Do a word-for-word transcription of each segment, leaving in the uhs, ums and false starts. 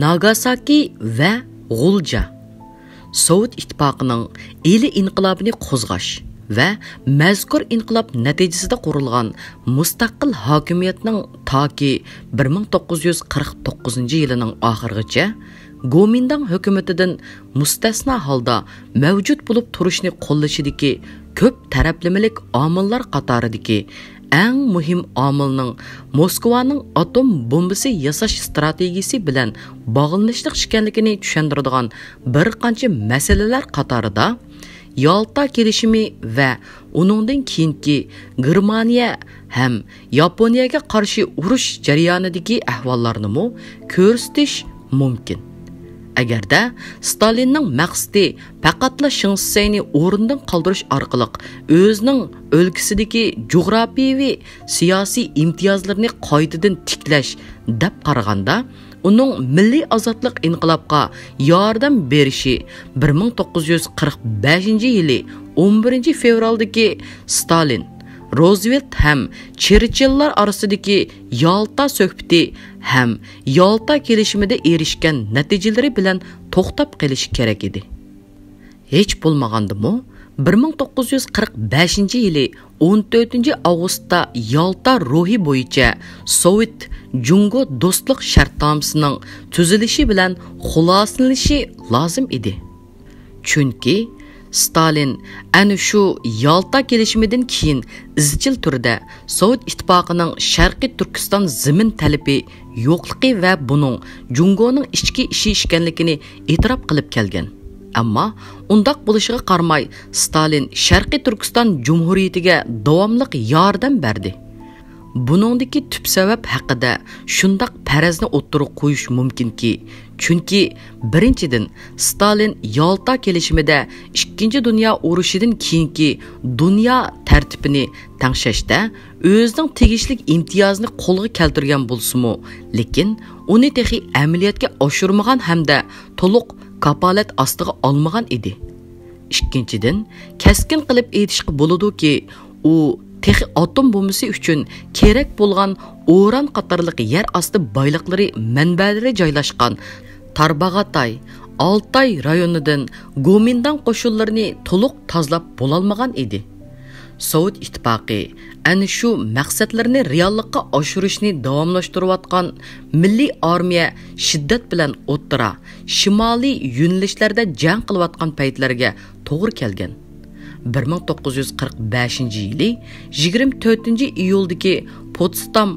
ناگاساكى ۋە غۇلجا. سوۋېت ئىتتىپاقىنىڭ ئىلى ئىنقىلابىنى قوزغاش ۋە مەزكۇر ئىنقىلاب نەتىجىسىدە قۇرۇلغان مۇستەقىل ھاكىمىيەتنىڭ تاكى بىر مىڭ توققۇز يۈز قىرىق توققۇزىنچى يىلىنىڭ ئاخىرىغىچە گومىنداڭ ھۆكۈمىتىدىن مۇستەسنا ھالدا مەۋجۇت بولۇپ تۇرۇشنى قوللىشىدىكى كۆپ تەرەپلىمىلىك ئامىللار قاتارىدىكى ئەڭ مۇھىم ئامىلنىڭ موسكۋانىڭ ئاتوم بومبىسى ياساش ئىستراتېگىيىسى بىلەن باغلىنىشلىق ئىكەنلىكىنى چۈشەندۈرىدىغان بىر قانچە مەسىلىلەر قاتارىدا يالتا كېلىشىمى ۋە ئۇنىڭدىن كېيىنكى گېرمانىيە ھەم ياپونىيەگە قارشى ئۇرۇش جەريانىدىكى ئەھۋاللارنىمۇ كۆرسىتىش مۇمكىن. ئەگەردە ستالىننىڭ مەقسىتى پەقەتلا شېڭ شىسەينى ئورنىدىن قالدۇرۇش ئارقىلىق ئۆزىنىڭ ئۆلكىسىدىكى جۇغراپىيىۋى سىياسىي ئىمتىيازلىرىنى قايتىدىن تىكلەش دەپ قارىغاندا، ئۇنىڭ مىللىي ئازادلىق ئىنقىلابقا ياردەم بېرىشى بىر مىڭ توققۇز يۈز قىرىق بەشىنچى يىلى ئون بىرىنچى فېۋرالدىكى ستالىن، روزۋېلت ھەم چېرچىللار ئارىسىدىكى يالتا سۆھبىتى ھەم يالتا كېلىشىمىدە ئېرىشكەن نەتىجىلىرى بىلەن توختاپ قېلىشى كېرەك ئىدى. ھېچ بولمىغاندىمۇ، بىر مىڭ توققۇز يۈز قىرىق بەشىنچى يىلى ئون تۆتىنچى ئاۋغۇستتا يالتا روھى بويىچە سوۋېت جۇڭگو دوستلۇق شەرتنامىسىنىڭ تۈزۈلۈشى بىلەن خۇلاسىلىنىشى لازىم ئىدى. چۈنكى ستالىن ئەنە شۇ يالتا كېلىشىمىدىن كېيىن ئىزچىل تۈردە سوۋېت ئىتتىپاقىنىڭ شەرقىي تۈركىستان زېمىن تەلىپى يوقلۇقى ۋە بۇنىڭ جۇڭگونىڭ ئىچكى ئىشى ئىكەنلىكىنى ئېتىراپ قىلىپ كەلگەن. ئەمما ئۇنداق بولۇشىغا قارىماي، ستالىن شەرقىي تۈركىستان جۇمھۇرىيىتىگە داۋاملىق ياردەم بەردى. بۇنىڭدىكى تۈپ سەۋەب ھەققىدە شۇنداق پەرەزنى ئوتتۇرىغا قويۇش مۇمكىنكى، چۈنكى، بىرىنچىدىن، ستالىن يالتا كېلىشىمىدە ئىككىنچى دۇنيا ئۇرۇشىدىن كېيىنكى دۇنيا تەرتىپىنى تەڭشەشتە ئۆزىنىڭ تېگىشلىك ئىمتىيازىنى قولغا كەلتۈرگەن بولسىمۇ، لېكىن ئۇنى تېخى ئەمەلىيەتكە ئاشۇرمىغان ھەمدە تولۇق كاپالەت ئاستىغا ئالمىغان ئىدى. ئىككىنچىدىن، كەسكىن قىلىپ ئېيتىشقا بولىدۇكى، ئۇ تېخى ئاتوم بومبىسى ئۈچۈن كېرەك بولغان ئۇران قاتارلىق يەر ئاستى بايلىقلىرى مەنبەلىرى جايلاشقان تارباغاتاي، ئالتاي رايونىدىن گومىنداڭ قوشۇنلىرىنى تولۇق تازىلاپ بولالمىغان ئىدى. سوۋېت ئىتتىپاقى ئەنە شۇ مەقسەتلىرىنى رېئاللىققا ئاشۇرۇشنى داۋاملاشتۇرۇۋاتقان مىللىي ئارمىيە شىددەت بىلەن ئوتتۇرا، شىمالىي يۆنىلىشلەردە جەڭ قىلىۋاتقان پەيتلەرگە توغرا كەلگەن. بىر مىڭ توققۇز يۈز قىرىق بەشىنچى يىلى يىگىرمە تۆتىنچى ئىيۇلدىكى پوتسدام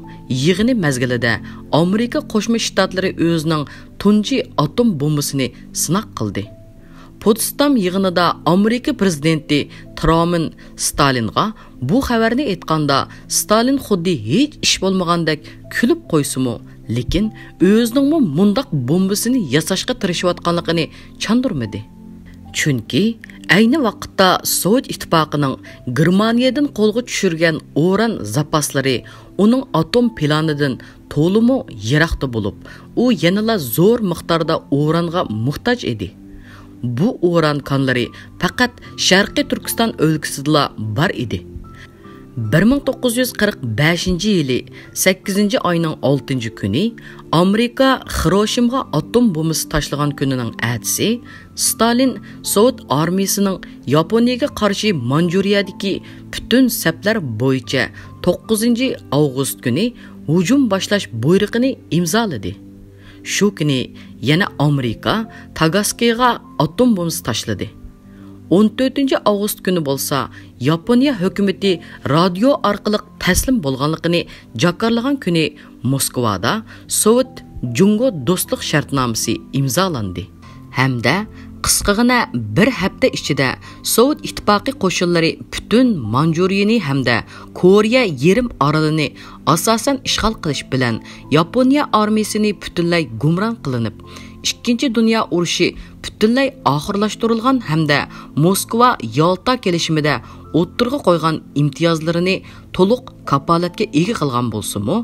يىغىنى مەزگىلىدە ئامېرىكا قوشما شتاتلىرى ئۆزىنىڭ تۇنجى ئاتوم بومبىسىنى سىناق قىلدى. پوتسدام يىغىنىدا ئامېرىكا پىرېزىدېنتى ترامىن ستالىنغا بۇ خەۋەرنى ئېيتقاندا، ستالىن خۇددى ھېچ ئىش بولمىغاندەك كۈلۈپ قويسىمۇ، لېكىن ئۆزىنىڭمۇ مۇنداق بومبىسىنى ياساشقا تىرىشىۋاتقانلىقىنى چاندۇرمىدى. چۈنكى ئەينى ۋاقىتتا سوۋېت ئىتتىپاقىنىڭ گېرمانىيەدىن قولغا چۈشۈرگەن ئۇران زاپاسلىرى ئۇنىڭ ئاتوم پىلانىدىن تولىمۇ يىراقتا بولۇپ، ئۇ يەنىلا زور مىقداردا ئۇرانغا موھتاج ئىدى. بۇ ئۇران كانلىرى پەقەت شەرقىي تۈركىستان ئۆلكىسىدىلا بار ئىدى. بىر مىڭ توققۇز يۈز قىرىق بەشىنچى يىلى سەككىزىنچى ئاينىڭ ئالتىنچى كۈنى ئامېرىكا خىروشىمغا ئاتوم بومبىسى تاشلىغان كۈنىنىڭ ئەتىسى، ستالىن سوۋېت ئارمىيىسىنىڭ ياپونىيەگە قارشى مانجۇرىيەدىكى پۈتۈن سەپلەر بويىچە توققۇزىنچى ئاۋغۇست كۈنى ھۇجۇم باشلاش بۇيرۇقىنى ئىمزالىدى. شۇ كۈنى يەنە ئامېرىكا تاگاسكىغا ئاتوم بومبىسى تاشلىدى. ئون تۆتىنچى ئاۋغۇست كۈنى بولسا ياپونىيە ھۆكۈمىتى رادىيو ئارقىلىق تەسلىم بولغانلىقىنى جاكارلىغان كۈنى موسكۋادا سوۋېت جۇڭگو دوستلۇق شەرتنامىسى ئىمزالاندى. ھەمدە قىسقىغىنە بىر ھەپتە ئىچىدە سوۋېت ئىتتىپاقى قوشۇنلىرى پۈتۈن مانجۇرىيىنى ھەمدە كورېيە يېرىم ئارىلىنى ئاساسەن ئىشغال قىلىش بىلەن ياپونىيە ئارمىيىسىنى پۈتۈنلەي گۇمران قىلىنىپ، ئىككىنچى دۇنيا ئۇرۇشى پۈتۈنلەي ئاخىرلاشتۇرۇلغان ھەمدە موسكۋا يالتا كېلىشىمىدە ئوتتۇرىغا قويغان ئىمتىيازلىرىنى تولۇق كاپالەتكە ئىگە قىلغان بولسىمۇ،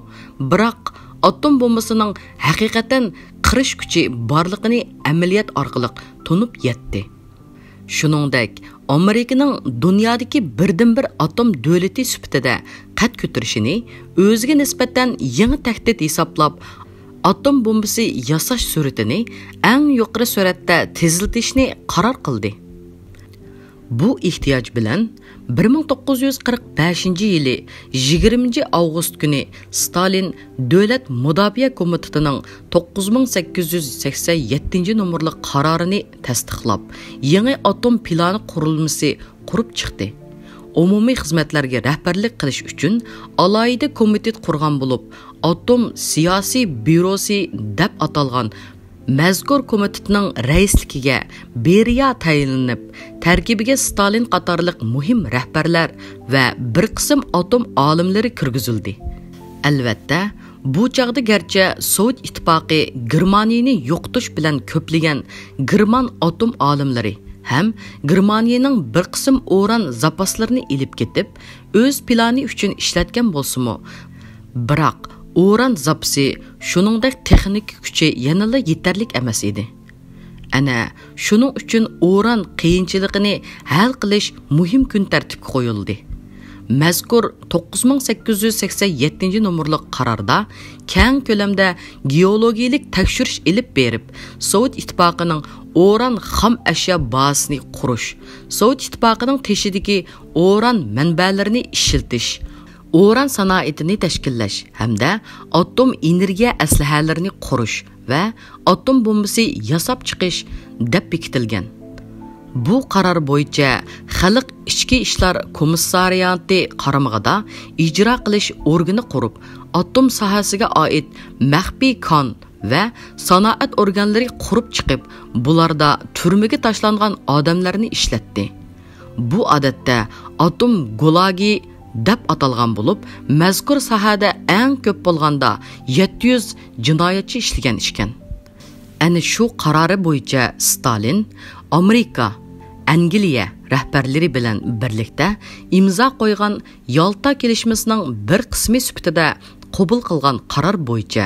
بىراق ئاتوم بومبىسىنىڭ ھەقىقەتەن قىرىش كۈچى بارلىقىنى ئەمەلىيەت ئارقىلىق تونۇپ يەتتى. شۇنىڭدەك، ئامېرىكىنىڭ دۇنيادىكى بىردىنبىر ئاتوم دۆلىتى سۈپىتىدە قەد كۆتۈرۈشىنى ئۆزىگە نىسبەتەن يېڭى تەھدىت ھېسابلاپ، ئاتوم بومبىسى ياساش سۈرئىتىنى ئەڭ يۇقىرى سۈرئەتتە تېزلىتىشنى قارار قىلدى. بۇ ئېھتىياج بىلەن بىر مىڭ توققۇز يۈز قىرىق بەشىنچى يىلى يىگىرمىنچى ئاۋغۇست كۈنى ستالىن دۆلەت مۇداپىئە كومىتېتىنىڭ توققۇز مىڭ سەككىز يۈز سەكسەن يەتتىنچى نومۇرلۇق قارارىنى تەستىقلاپ، يېڭى ئاتوم پىلانى قۇرۇلمىسى قۇرۇپ چىقتى. ئومۇمىي خىزمەتلەرگە رەھبەرلىك قىلىش ئۈچۈن ئالاھىدە كومىتېت قۇرغان بولۇپ، ئاتوم سىياسىي بيۇروسى دەپ ئاتالغان مەزكۇر كومىتېتنىڭ رەئىسلىكىگە بېرىيا تەيىنلىنىپ، تەركىبىگە ستالىن قاتارلىق مۇھىم رەھبەرلەر ۋە بىر قىسىم ئاتوم ئالىملىرى كىرگۈزۈلدى. ئەلۋەتتە، بۇ چاغدا گەرچە سوۋېت ئىتتىپاقى گېرمانىيىنى يوقىتىش بىلەن كۆپلىگەن گېرمان ئاتوم ئالىملىرى ھەم گېرمانىيىنىڭ بىر قىسىم ئۇران زاپاسلىرىنى ئېلىپ كېتىپ، ئۆز پىلانى ئۈچۈن ئىشلەتكەن بولسىمۇ، بىراق ئۇران زاپىسى شۇنىڭدەك تېخنىكا كۈچى يەنىلا يېتەرلىك ئەمەس ئىدى. ئەنە شۇنىڭ ئۈچۈن ئۇران قىيىنچىلىقىنى ھەل قىلىش مۇھىم كۈن تەرتىپكە قويۇلدى. مەزكۇر توققۇز مىڭ سەككىز يۈز سەكسەن يەتتىنچى نومۇرلۇق قاراردا كەڭ كۆلەمدە گېئولوگىيىلىك تەكشۈرۈش ئېلىپ بېرىپ، سوۋېت ئىتتىپاقىنىڭ ئۇران خام ئەشيا بازىسىنى قۇرۇش، سوۋېت ئىتتىپاقىنىڭ تېشىدىكى ئۇران مەنبەلىرىنى ئىشلىتىش، ئۇران سانائىتىنى تەشكىللەش ھەمدە ئاتوم ئېنېرگىيە ئەسلىھەلىرىنى قۇرۇش ۋە ئاتوم بومبىسى ياساپ چىقىش دەپ بېكىتىلگەن. بۇ قارار بويىچە خەلق ئىچكى ئىشلار كومىسسارىياتى قارمىقىدا ئىجرا قىلىش ئورگىنى قۇرۇپ، ئاتوم ساھەسىگە ئائىت مەخپىي كان ۋە سانائەت ئورگانلىرى قۇرۇپ چىقىپ، بۇلاردا تۈرمىگە تاشلانغان ئادەملەرنى ئىشلەتتى. بۇ ئادەتتە ئاتوم گۇلاگى دەپ ئاتالغان بولۇپ، مەزكۇر ساھەدە ئەڭ كۆپ بولغاندا يەتتە يۈز جىنايەتچى ئىشلىگەن ئىكەن. ئەنە شۇ قارارى بويىچە ستالىن ئامېرىكا، ئەنگلىيە رەھبەرلىرى بىلەن بىرلىكتە ئىمزا قويغان يالتا كېلىشمىسىنىڭ بىر قىسمى سۈپىتىدە قوبۇل قىلغان قارار بويىچە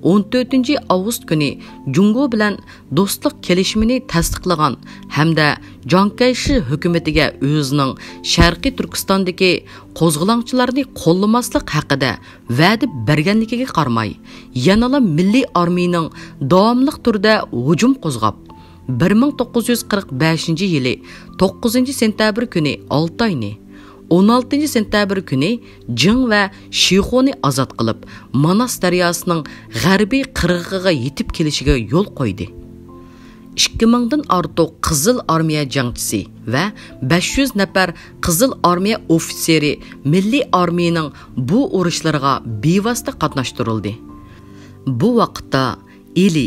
ئون تۆتىنچى ئاۋغۇست كۈنى جۇڭگو بىلەن دوستلۇق كېلىشىمىنى تەستىقلىغان ھەمدە جاڭ كەيشى ھۆكۈمىتىگە ئۆزىنىڭ شەرقىي تۈركىستاندىكى قوزغىلاڭچىلارنى قوللىماسلىق ھەققىدە ۋەدە بەرگەنلىكىگە قارىماي، يەنىلا مىللىي ئارمىيىنىڭ داۋاملىق تۈردە ھۇجۇم قوزغاپ، بىر مىڭ توققۇز يۈز قىرىق بەشىنچى يىلى توققۇزىنچى سېنتەبىر كۈنى ئالتاينى، ئون ئالتىنچى سېنتەبىر كۈنى جىڭ ۋە شىخۇنى ئازاد قىلىپ، ماناس دەرياسىنىڭ غەربىي قىرغىقىغا يېتىپ كېلىشىگە يول قويدى. ئىككى مىڭدىن ئارتۇق قىزىل ئارمىيە جەڭچىسى ۋە بەش يۈز نەپەر قىزىل ئارمىيە ئوفىتسېرى مىللىي ئارمىيىنىڭ بۇ ئۇرۇشلىرىغا بىۋاسىتە قاتناشتۇرۇلدى. بۇ ۋاقىتتا ئىلى،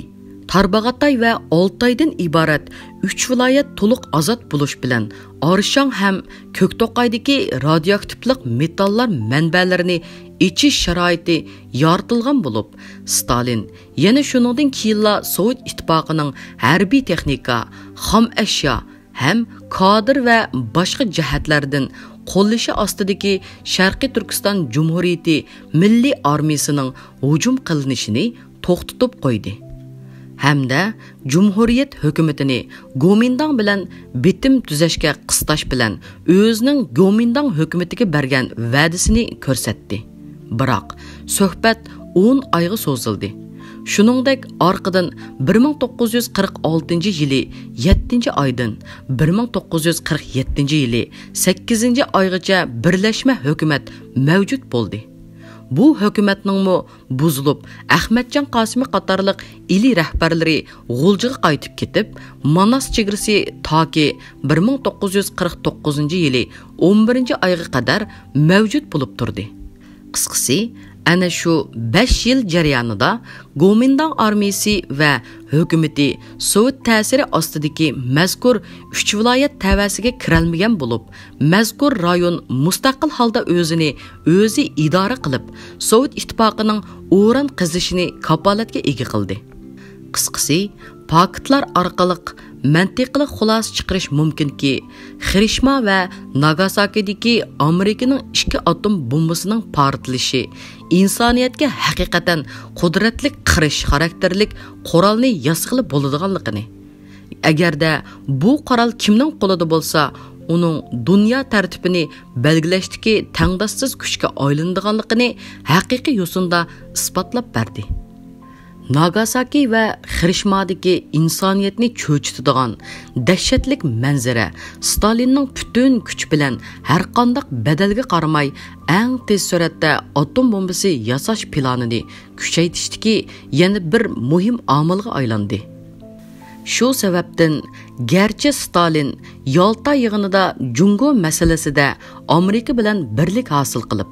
تارباغاتاي ۋە ئالتايدىن ئىبارەت ئۈچ ۋىلايەت تولۇق ئازاد بولۇش بىلەن، ئارشاڭ ھەم كۆكتوقايدىكى رادىيوئاكتىپلىق مېتاللار مەنبەلىرىنى ئېچىش شارائىتى يارىتىلغان بولۇپ، ستالىن يەنە شۇنىڭدىن كېيىنلا سوۋېت ئىتتىپاقىنىڭ ھەربىي تېخنىكا، خام ئەشيا ھەم كادىر ۋە باشقا جەھەتلەردىن قوللىشى ئاستىدىكى شەرقىي تۈركىستان جۇمھۇرىيىتى مىللىي ئارمىيىسىنىڭ ھۇجۇم قىلىنىشىنى توختىتىپ قويدى ھەمدە جۇمھۇرىيەت ھۆكۈمىتىنى گومىنداڭ بىلەن بېتىم تۈزەشكە قىستاش بىلەن ئۆزىنىڭ گومىنداڭ ھۆكۈمىتىگە بەرگەن ۋەدىسىنى كۆرسەتتى. بىراق، سۆھبەت ئون ئايغا سوزۇلدى. شۇنىڭدەك ئارقىدىن بىر مىڭ توققۇز يۈز قىرىق ئالتىنچى يىلى يەتتىنچى ئايدىن بىر مىڭ توققۇز يۈز قىرىق يەتتىنچى يىلى سەككىزىنچى ئايغىچە بىرلەشمە ھۆكۈمەت مەۋجۇت بولدى. بۇ ھۆكۈمەتنىڭمۇ بۇزۇلۇپ، ئەخمەتجان قاسىمى قاتارلىق ئىلى رەھبەرلىرى غۇلجىغا قايتىپ كېتىپ، ماناس چېگرىسى تاكى بىر مىڭ توققۇز يۈز قىرىق توققۇزىنچى يىلى ئون بىرىنچى ئايغا قەدەر مەۋجۇت بولۇپ تۇردى. قىسقىسى، ئەنە شۇ بەش يىل جەريانىدا گومىنداڭ ئارمىيىسى ۋە ھۆكۈمىتى سوۋېت تەسىرى ئاستىدىكى مەزكۇر ئۈچ ۋىلايەت تەۋەسىگە كىرەلمىگەن بولۇپ، مەزكۇر رايون مۇستەقىل ھالدا ئۆزىنى ئۆزى ئىدارە قىلىپ، سوۋېت ئىتتىپاقىنىڭ ئۇران قېزىشىنى كاپالەتكە ئىگە قىلدى. قىسقىسى، پاكىتلار ئارقىلىق مەنتىقىلىق خۇلاسە چىقىرىش مۇمكىنكى، خىرىشما ۋە ناگاساكىدىكى ئامېرىكىنىڭ ئىككى ئاتوم بومبىسىنىڭ پارتلىشى ئىنسانىيەتكە ھەقىقەتەن قۇدرەتلىك قىرىش خاراكتېرلىك قورالنى ياسىغىلى بولىدىغانلىقىنى، ئەگەردە بۇ قورال كىمنىڭ قولىدا بولسا، ئۇنىڭ دۇنيا تەرتىپىنى بەلگىلەشتىكى تەڭداشسىز كۈچكە ئايلىنىدىغانلىقىنى ھەقىقىي يوسۇندا ئىسپاتلاپ بەردى. ناگاساكى ۋە خىرىشمادىكى ئىنسانىيەتنى چۆچۈتىدىغان دەھشەتلىك مەنزىرە ستالىننىڭ پۈتۈن كۈچى بىلەن ھەرقانداق بەدەلگە قارىماي ئەڭ تېز سۈرئەتتە ئاتوم بومبىسى ياساش پىلانىنى كۈچەيتىشتىكى يەنە بىر مۇھىم ئامىلغا ئايلاندى. شۇ سەۋەبتىن، گەرچە ستالىن يالتا يىغىنىدا جۇڭگو مەسىلىسىدە ئامېرىكا بىلەن بىرلىك ھاسىل قىلىپ،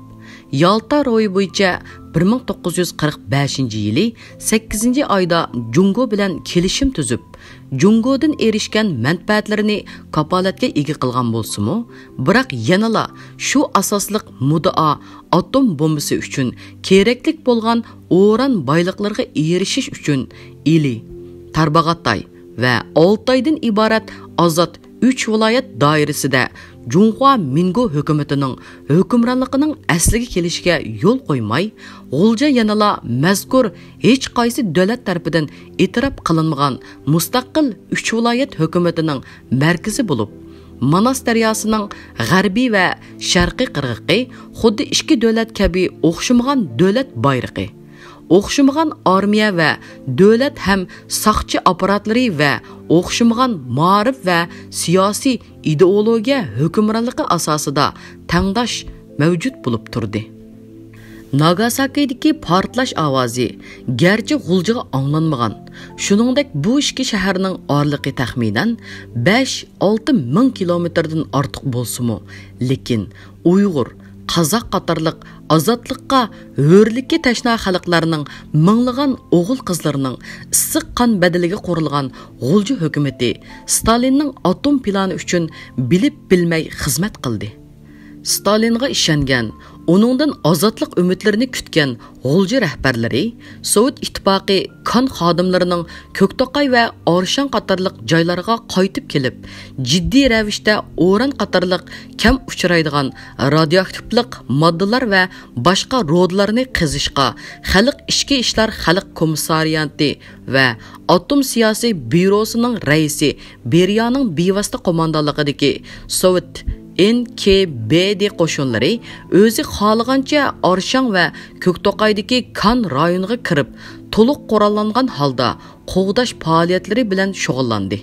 يالتا رويى بويىچە بىر مىڭ توققۇز يۈز قىرىق بەشىنچى يىلى سەككىزىنچى ئايدا جۇڭگو بىلەن كېلىشىم تۈزۈپ، جۇڭگودىن ئېرىشكەن مەنپەئەتلىرىنى كاپالەتكە ئىگە قىلغان بولسىمۇ، بىراق يەنىلا شۇ ئاساسلىق مۇددىئا ئاتوم بومبىسى ئۈچۈن كېرەكلىك بولغان ئۇران بايلىقلىرىغا ئېرىشىش ئۈچۈن ئىلى، تارباغاتاي ۋە ئالتايدىن ئىبارەت ئازاد ئۈچ ۋىلايەت دائىرىسىدە جۇڭخۇا مىنگو ھۆكۈمىتىنىڭ ھۆكۈمرانلىقىنىڭ ئەسلىگە كېلىشىگە يول قويماي، غۇلجا يەنىلا مەزكۇر ھېچقايسى دۆلەت تەرىپىدىن ئېتىراپ قىلىنمىغان مۇستەقىل ئۈچ ۋىلايەت ھۆكۈمىتىنىڭ مەركىزى بولۇپ، ماناس دەرياسىنىڭ غەربىي ۋە شەرقىي قىرغىقى خۇددى ئىككى دۆلەت كەبى ئوخشىمىغان دۆلەت بايرىقى، ئوخشىمىغان ئارمىيە ۋە دۆلەت ھەم ساقچى ئاپپاراتلىرى ۋە ئوخشىمىغان مائارىپ ۋە سىياسىي ئىدېئولوگىيە ھۆكۈمرانلىقى ئاساسىدا تەڭداش مەۋجۇت بولۇپ تۇردى. ناگاساكىدىكى پارتلاش ئاۋازى گەرچە غۇلجىغا ئاڭلانمىغان، شۇنىڭدەك بۇ ئىككى شەھەرنىڭ ئارىلىقى تەخمىنەن بەش، ئالتە مىڭ كىلومېتىردىن ئارتۇق بولسىمۇ، لېكىن ئۇيغۇر، قازاق قاتارلىق ئازادلىققا، ھۆرلۈككە تەشنا خەلقلەرنىڭ مىڭلىغان ئوغۇل-قىزلىرىنىڭ ئىسسىق قان بەدىلىگە قۇرۇلغان غۇلجا ھۆكۈمىتى ستالىننىڭ ئاتوم پىلانى ئۈچۈن بىلىپ-بىلمەي خىزمەت قىلدى. ستالىنغا ئىشەنگەن، ئۇنىڭدىن ئازادلىق ئۈمىدلىرىنى كۈتكەن غۇلجا رەھبەرلىرى سوۋېت ئىتتىپاقى كان خادىملىرىنىڭ كۆكتوقاي ۋە ئارشاڭ قاتارلىق جايلارغا قايتىپ كېلىپ، جىددىي رەۋىشتە ئۇران قاتارلىق كەم ئۇچرايدىغان رادىيوئاكتىپلىق ماددىلار ۋە باشقا رۇدىلارنى قېزىشقا خەلق ئىچكى ئىشلار خەلق كومىسسارىياتى ۋە ئاتوم سىياسىي بيۇروسىنىڭ رەئىسى بېرىيانىڭ بىۋاسىتە قوماندانلىقىدىكى سوۋېت ئېن كې بې دې قوشۇنلىرى ئۆزى خالىغانچە ئارشاڭ ۋە كۆكتوقايدىكى كان رايونىغا كىرىپ، تولۇق قوراللانغان ھالدا قوغداش پائالىيەتلىرى بىلەن شۇغۇللاندى.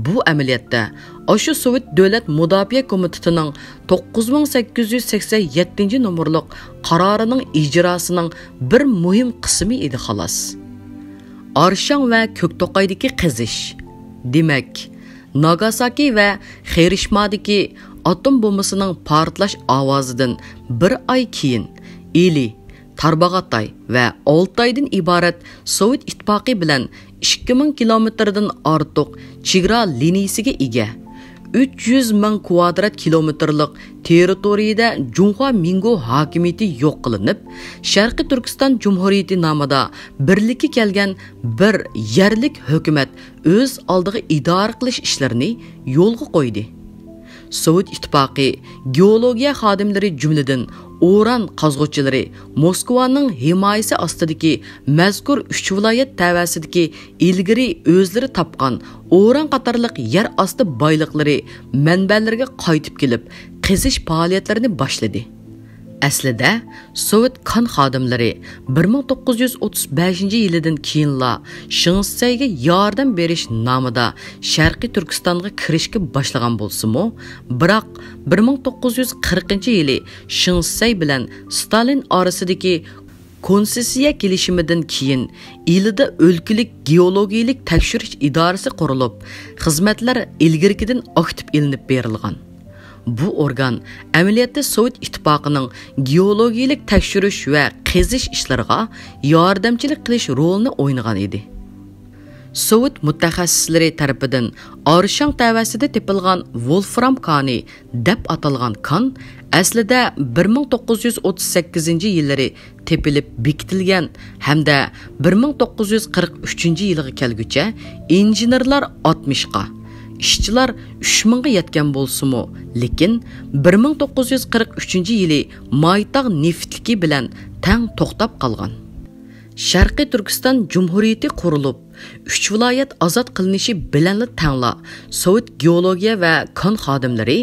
بۇ ئەمەلىيەتتە ئاشۇ سوۋېت دۆلەت مۇداپىئە كومىتېتىنىڭ توققۇز مىڭ سەككىز يۈز سەكسەن يەتتىنچى نومۇرلۇق قارارىنىڭ ئىجراسىنىڭ بىر مۇھىم قىسمى ئىدى، خالاس. ئارشاڭ ۋە كۆكتوقايدىكى قېزىش. دېمەك، ناگاساكى ۋە خىروشىمادىكى ئاتوم بومبىسىنىڭ پارتلاش ئاۋازىدىن بىر ئاي كېيىن، ئىلى، تارباغاتاي ۋە ئالتايدىن ئىبارەت سوۋېت ئىتتىپاقى بىلەن ئىككى مىڭ كىلومېتىردىن ئارتۇق چېگرا لىنىيىسىگە ئىگە، ئۈچ يۈز مىڭ كۋادرات كىلومېتىرلىق تېررىتورىيىدە جۇڭخۇا مىنگو ھاكىمىيىتى يوق قىلىنىپ، شەرقىي تۈركىستان جۇمھۇرىيىتى نامىدا بىرلىككە كەلگەن بىر يەرلىك ھۆكۈمەت ئۆز ئالدىغا ئىدارە قىلىش ئىشلىرىنى يولغا قويدى. سوۋېت ئىتتىپاقى گېئولوگىيە خادىملىرى، جۈملىدىن ئۇران قازغۇچىلىرى، موسكۋانىڭ ھىمايىسى ئاستىدىكى مەزكۇر ئۈچ ۋىلايەت تەۋەسىدىكى ئىلگىرى ئۆزلىرى تاپقان ئۇران قاتارلىق يەر ئاستى بايلىقلىرى مەنبەلىرىگە قايتىپ كېلىپ، قېزىش پائالىيەتلىرىنى باشلىدى. ئەسلىدە، سوۋېت كان خادىملىرى بىر مىڭ توققۇز يۈز ئوتتۇز بەشىنچى يىلىدىن كېيىنلا شېڭشىسەيگە ياردەم بېرىش نامىدا شەرقىي تۈركىستانغا كىرىشكە باشلىغان بولسىمۇ، بىراق بىر مىڭ توققۇز يۈز قىرىقىنچى يىلى شېڭشىسەي بىلەن ستالىن ئارىسىدىكى كونسېسسىيە كېلىشىمىدىن كېيىن، ئىلىدا ئۆلكىلىك گېئولوگىيىلىك تەكشۈرۈش ئىدارىسى قۇرۇلۇپ، خىزمەتلەر ئىلگىرىكىدىن ئاكتىپ ئېلىنىپ بېرىلغان. بۇ ئورگان ئەمەلىيەتتە سوۋېت ئىتتىپاقىنىڭ گېئولوگىيىلىك تەكشۈرۈش ۋە قېزىش ئىشلىرىغا ياردەمچىلىك قىلىش رولىنى ئوينىغان ئىدى. سوۋېت مۇتەخەسسىسلىرى تەرىپىدىن ئارشاڭ تەۋەسىدە تېپىلغان ۋولفرام كانى دەپ ئاتالغان كان ئەسلىدە بىر مىڭ توققۇز يۈز ئوتتۇز سەككىزىنچى يىللىرى تېپىلىپ بېكىتىلگەن ھەمدە بىر مىڭ توققۇز يۈز قىرىق ئۈچىنچى يىلىغا كەلگۈچە ئىنژېنېرلار ئاتمىشقا، ئىشچىلار ئۈچ مىڭغا يەتكەن بولسىمۇ، لېكىن بىر مىڭ توققۇز يۈز قىرىق ئۈچىنچى يىلى مايتاغ نېفىتلىكى بىلەن تەڭ توختاپ قالغان. شەرقىي تۈركىستان جۇمھۇرىيىتى قۇرۇلۇپ، ئۈچ ۋىلايەت ئازاد قىلىنىشى بىلەنلا تەڭلا سوۋېت گېئولوگىيە ۋە كان خادىملىرى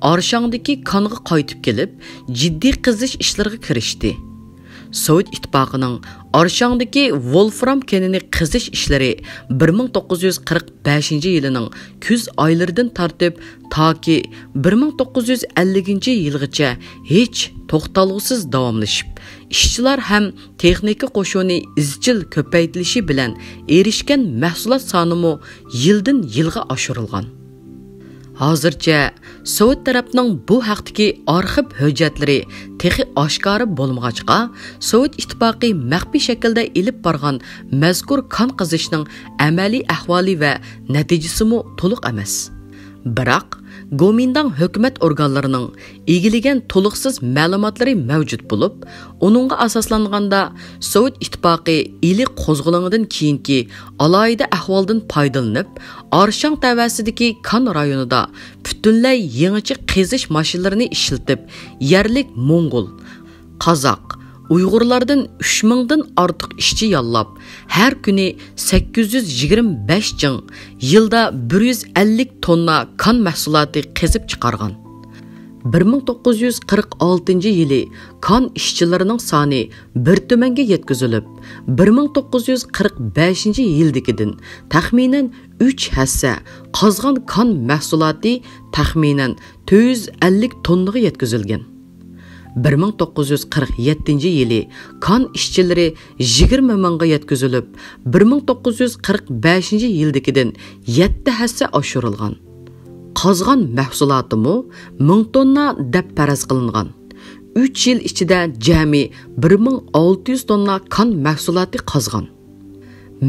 ئارشاڭدىكى كانغا قايتىپ كېلىپ، جىددىي قېزىش ئىشلىرىغا كىرىشتى. سوۋېت ئىتتىپاقىنىڭ ئارشاڭدىكى ۋولفرام كېنىنى قېزىش ئىشلىرى بىر مىڭ توققۇز يۈز قىرىق بەشىنچى يىلىنىڭ كۈز ئايلىرىدىن تارتىپ تاكى بىر مىڭ توققۇز يۈز ئەللىكىنچى يىلغىچە ھېچ توختالغۇسىز داۋاملىشىپ، ئىشچىلار ھەم تېخنىكا قوشۇنى ئىزچىل كۆپەيتىلىشى بىلەن ئېرىشكەن مەھسۇلات سانىمۇ يىلدىن يىلغا ئاشۇرۇلغان. ھازىرچە سوۋېت تەرەپنىڭ بۇ ھەقتىكى ئارخىپ ھۆججەتلىرى تېخى ئاشكارا بولمىغاچقا، سوۋېت ئىتتىپاقى مەخپىي شەكىلدە ئېلىپ بارغان مەزكۇر كان قېزىشنىڭ ئەمەلىي ئەھۋالى ۋە نەتىجىسىمۇ تولۇق ئەمەس. بىراق، گومىنداڭ ھۆكۈمەت ئورگانلىرىنىڭ ئىگىلىگەن تولۇقسىز مەلۇماتلىرى مەۋجۇت بولۇپ، ئۇنىڭغا ئاساسلانغاندا، سوۋېت ئىتتىپاقى ئىلى قوزغىلىڭىدىن كېيىنكى ئالاھىدە ئەھۋالدىن پايدىلىنىپ، ئارشاڭ تەۋەسىدىكى كان رايونىدا پۈتۈنلەي يېڭىچە قېزىش ماشىنىلىرىنى ئىشلىتىپ، يەرلىك موڭغۇل، قازاق، ئۇيغۇرلاردىن ئۈچ مىڭدىن ئارتۇق ئىشچى ياللاپ، ھەر كۈنى سەككىز يۈز يىگىرمە بەش جىڭ، يىلدا بىر يۈز ئەللىك توننا كان مەھسۇلاتى قېزىپ چىقارغان. بىر مىڭ توققۇز يۈز قىرىق ئالتىنچى يىلى كان ئىشچىلىرىنىڭ سانى بىر تۈمەنگە يەتكۈزۈلۈپ، بىر مىڭ توققۇز يۈز قىرىق بەشىنچى يىلدىكىدىن تەخمىنەن ئۈچ ھەسسە قازغان كان مەھسۇلاتى تەخمىنەن تۆت يۈز ئەللىك توننىغا يەتكۈزۈلگەن. بىر مىڭ توققۇز يۈز قىرىق يەتتىنچى يىلى كان ئىشچىلىرى يىگىرمە مىڭغا يەتكۈزۈلۈپ، بىر مىڭ توققۇز يۈز قىرىق بەشىنچى يىلدىكىدىن يەتتە ھەسسە ئاشۇرۇلغان. قازغان مەھسۇلاتىمۇ مىڭ توننا دەپ پەرەز قىلىنغان. ئۈچ يىل ئىچىدە جەمئىي بىر مىڭ ئالتە يۈز توننا كان مەھسۇلاتى قازغان.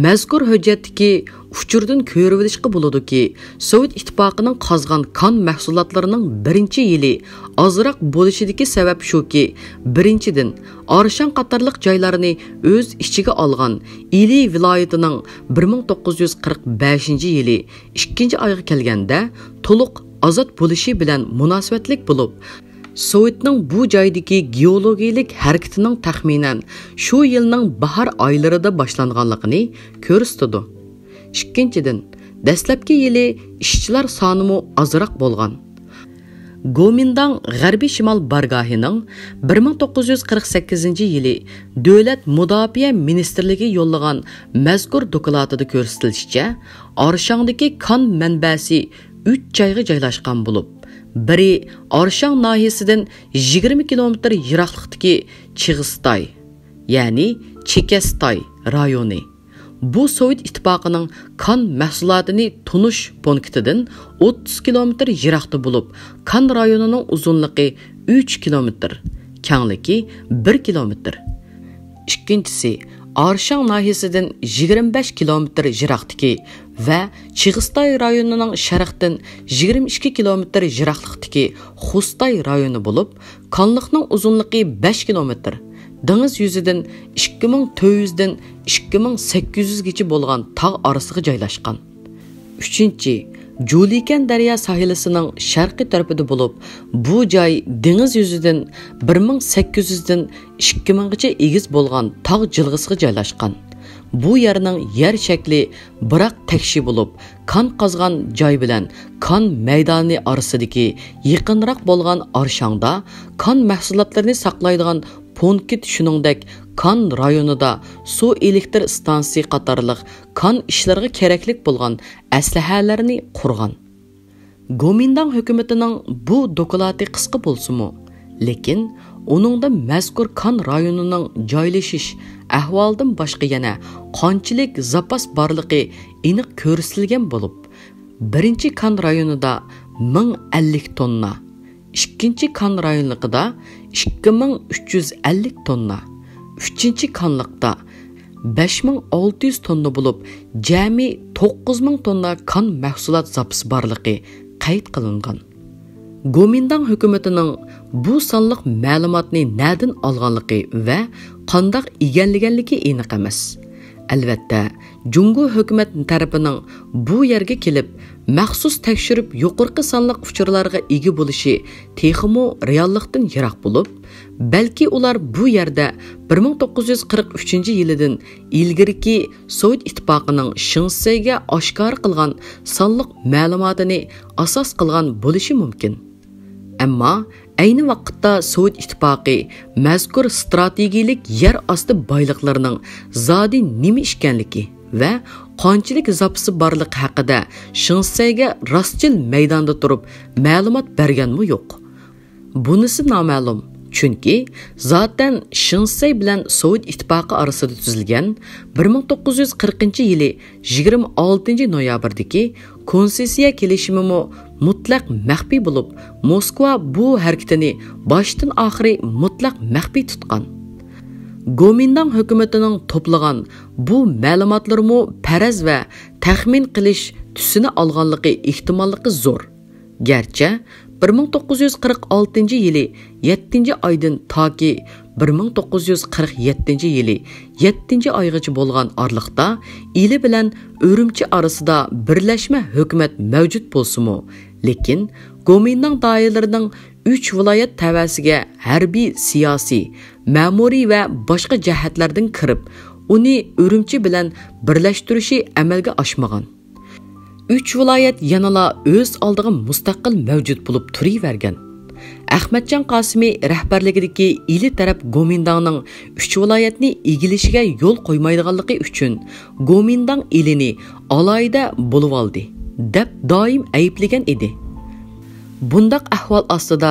مەزكۇر ھۆججەتتىكى ئۇچۇردىن كۆرۈۋېلىشقا بولىدۇكى، سوۋېت ئىتتىپاقىنىڭ قازغان كان مەھسۇلاتلىرىنىڭ بىرىنچى يىلى ئازراق بولۇشىدىكى سەۋەب شۇكى، بىرىنچىدىن، ئارشاڭ قاتارلىق جايلارنى ئۆز ئىچىگە ئالغان ئىلى ۋىلايىتىنىڭ بىر مىڭ توققۇز يۈز قىرىق بەشىنچى يىلى ئىككىنچى ئايغا كەلگەندە تولۇق ئازاد بولۇشى بىلەن مۇناسىۋەتلىك بولۇپ، سوۋېتنىڭ بۇ جايدىكى گېئولوگىيىلىك ھەرىكىتىنىڭ تەخمىنەن شۇ يىلنىڭ باھار ئايلىرىدا باشلانغانلىقىنى كۆرسىتىدۇ. ئىككىنچىدىن، دەسلەپكى يىلى ئىشچىلار سانىمۇ ئازراق بولغان. گومىنداڭ غەربىي شىمال بارگاھىنىڭ بىر مىڭ توققۇز يۈز قىرىق سەككىزىنچى يىلى دۆلەت مۇداپىئە مىنىستىرلىكى يوللىغان مەزكۇر دوكلاتىدا كۆرسىتىلىشىچە، ئارشاڭدىكى كان مەنبەسى ئۈچ جايغا جايلاشقان بولۇپ، بىرى ئارشاڭ ناھىيەسىدىن يىگىرمە كىلومېتىر يىراقلىقتىكى چىغىستاي، يەنى چېكەستاي رايونى. بۇ سوۋېت ئىتتىپاقىنىڭ كان مەھسۇلاتىنى تونۇش پونكىتىدىن ئوتتۇز كىلومېتىر يىراقتا بولۇپ، كان رايونىنىڭ ئۇزۇنلۇقى ئۈچ كىلومېتىر، كەڭلىكى بىر كىلومېتىر. ئىككىنچىسى، ئارشاڭ ناھىيەسىدىن يىگىرمە بەش كىلومېتىر يىراقتىكى ۋە چىغىستاي رايونىنىڭ شەرقتىن يىگىرمە ئىككى كىلومېتىر يىراقلىقتىكى خوستاي رايونى بولۇپ، كانلىقنىڭ ئۇزۇنلۇقى بەش كىلومېتىر، دېڭىز يۈزىدىن ئىككى مىڭ تۆت يۈزدىن ئىككى مىڭ سەككىز يۈزگىچە بولغان تاغ ئارىسىغا جايلاشقان. ئۈچىنچى، جۇلىكەن دەريا ساھىلىسىنىڭ شەرقىي تەرىپىدە بولۇپ، بۇ جاي دېڭىز يۈزىدىن بىر مىڭ سەككىز يۈزدىن ئىككى مىڭغىچە ئېگىز بولغان تاغ جىلغىسىغا جايلاشقان. بۇ يەرنىڭ يەر شەكلى بىراق تەكشى بولۇپ، كان قازغان جاي بىلەن كان مەيدانى ئارىسىدىكى يېقىنراق بولغان ئارشاڭدا كان مەھسۇلاتلىرىنى ساقلايدىغان پونكىت، شۇنىڭدەك كان رايونىدا سۇ ئېلېكتىر ئىستانسىسى قاتارلىق كان ئىشلىرىغا كېرەكلىك بولغان ئەسلىھەلەرنى قۇرغان. گومىنداڭ ھۆكۈمىتىنىڭ بۇ دوكلاتى قىسقا بولسىمۇ، لېكىن ئۇنىڭدا مەزكۇر كان رايونىنىڭ جايلىشىش ئەھۋالىدىن باشقا يەنە قانچىلىك زاپاس بارلىقى ئېنىق كۆرسىتىلگەن بولۇپ، بىرىنچى كان رايونىدا مىڭ ئەللىك توننا، ئىككىنچى كان رايونلۇقىدا ئىككى مىڭ ئۈچ يۈز ئەللىك توننا، ئۈچىنچى كانلىقتا بەش مىڭ ئالتە يۈز توننا بولۇپ، جەمئىي توققۇز مىڭ توننا كان مەھسۇلات زاپىسى بارلىقى قەيت قىلىنغان. گومىنداڭ ھۆكۈمىتىنىڭ بۇ سانلىق مەلۇماتنى نەدىن ئالغانلىقى ۋە قانداق ئىگىلىگەنلىكى ئېنىق ئەمەس. ئەلۋەتتە، جۇڭگو ھۆكۈمەت تەرىپىنىڭ بۇ يەرگە كېلىپ، مەخسۇس تەكشۈرۈپ يۇقىرىقى سانلىق ئۇچۇرلارغا ئىگە بولۇشى تېخىمۇ رېئاللىقتىن يىراق بولۇپ، بەلكى ئۇلار بۇ يەردە بىر مىڭ توققۇز يۈز قىرىق ئۈچىنچى يىلىدىن ئىلگىرىكى سوۋېت ئىتتىپاقىنىڭ شېڭ شىسەيگە ئاشكارا قىلغان سانلىق مەلۇماتىنى ئاساس قىلغان بولۇشى مۇمكىن. ئەمما ئەينى ۋاقىتتا سوۋېت ئىتتىپاقى مەزكۇر ستراتېگىيىلىك يەر ئاستى بايلىقلىرىنىڭ زادى نېمە ئىكەنلىكى ۋە قانچىلىك زاپىسى بارلىقى ھەققىدە شېڭ شىسەيگە راستچىل مەيداندا تۇرۇپ مەلۇمات بەرگەنمۇ يوق. بۇنىسى نامەلۇم، چۈنكى زاتەن شېڭ شىسەي بىلەن سوۋېت ئىتتىپاقى ئارىسىدا تۈزۈلگەن بىر مىڭ توققۇز يۈز قىرىقىنچى يىلى يىگىرمە ئالتىنچى نويابىردىكى كونسېسسىيە كېلىشىمىمۇ مۇتلەق مەخپىي بولۇپ، موسكۋا بۇ ھەرىكىتىنى باشتىن ئاخىرى مۇتلەق مەخپىي تۇتقان. گومىنداڭ ھۆكۈمىتىنىڭ توپلىغان بۇ مەلۇماتلىرىمۇ پەرەز ۋە تەخمىن قىلىش تۈسىنى ئالغانلىقى ئېھتىماللىقى زور. گەرچە بىر مىڭ توققۇز يۈز قىرىق ئالتىنچى يىلى يەتتىنچى ئايدىن تاكى بىر مىڭ توققۇز يۈز قىرىق يەتتىنچى يىلى يەتتىنچى ئايغىچە بولغان ئارىلىقتا ئىلى بىلەن ئۈرۈمچى ئارىسىدا بىرلەشمە ھۆكۈمەت مەۋجۇت بولسىمۇ، لېكىن گومىنداڭ دائىرىلىرىنىڭ ئۈچ ۋىلايەت تەۋەسىگە ھەربىي، سىياسىي، مەمۇرىي ۋە باشقا جەھەتلەردىن كىرىپ، ئۇنى ئۈرۈمچى بىلەن بىرلەشتۈرۈشى ئەمەلگە ئاشمىغان. ئۈچ ۋىلايەت يەنىلا ئۆز ئالدىغا مۇستەقىل مەۋجۇت بولۇپ تۇرۇۋەرگەن. ئەخمەتجان قاسىمى رەھبەرلىكىدىكى ئىلى تەرەپ گومىنداڭنىڭ ئۈچ ۋىلايەتنى ئىگىلىشىگە يول قويمايدىغانلىقى ئۈچۈن گومىنداڭ ئىلىنى ئالاھىدە بولۇۋالدى، دەپ دائىم ئەيىبلىگەن ئىدى. بۇنداق ئەھۋال ئاستىدا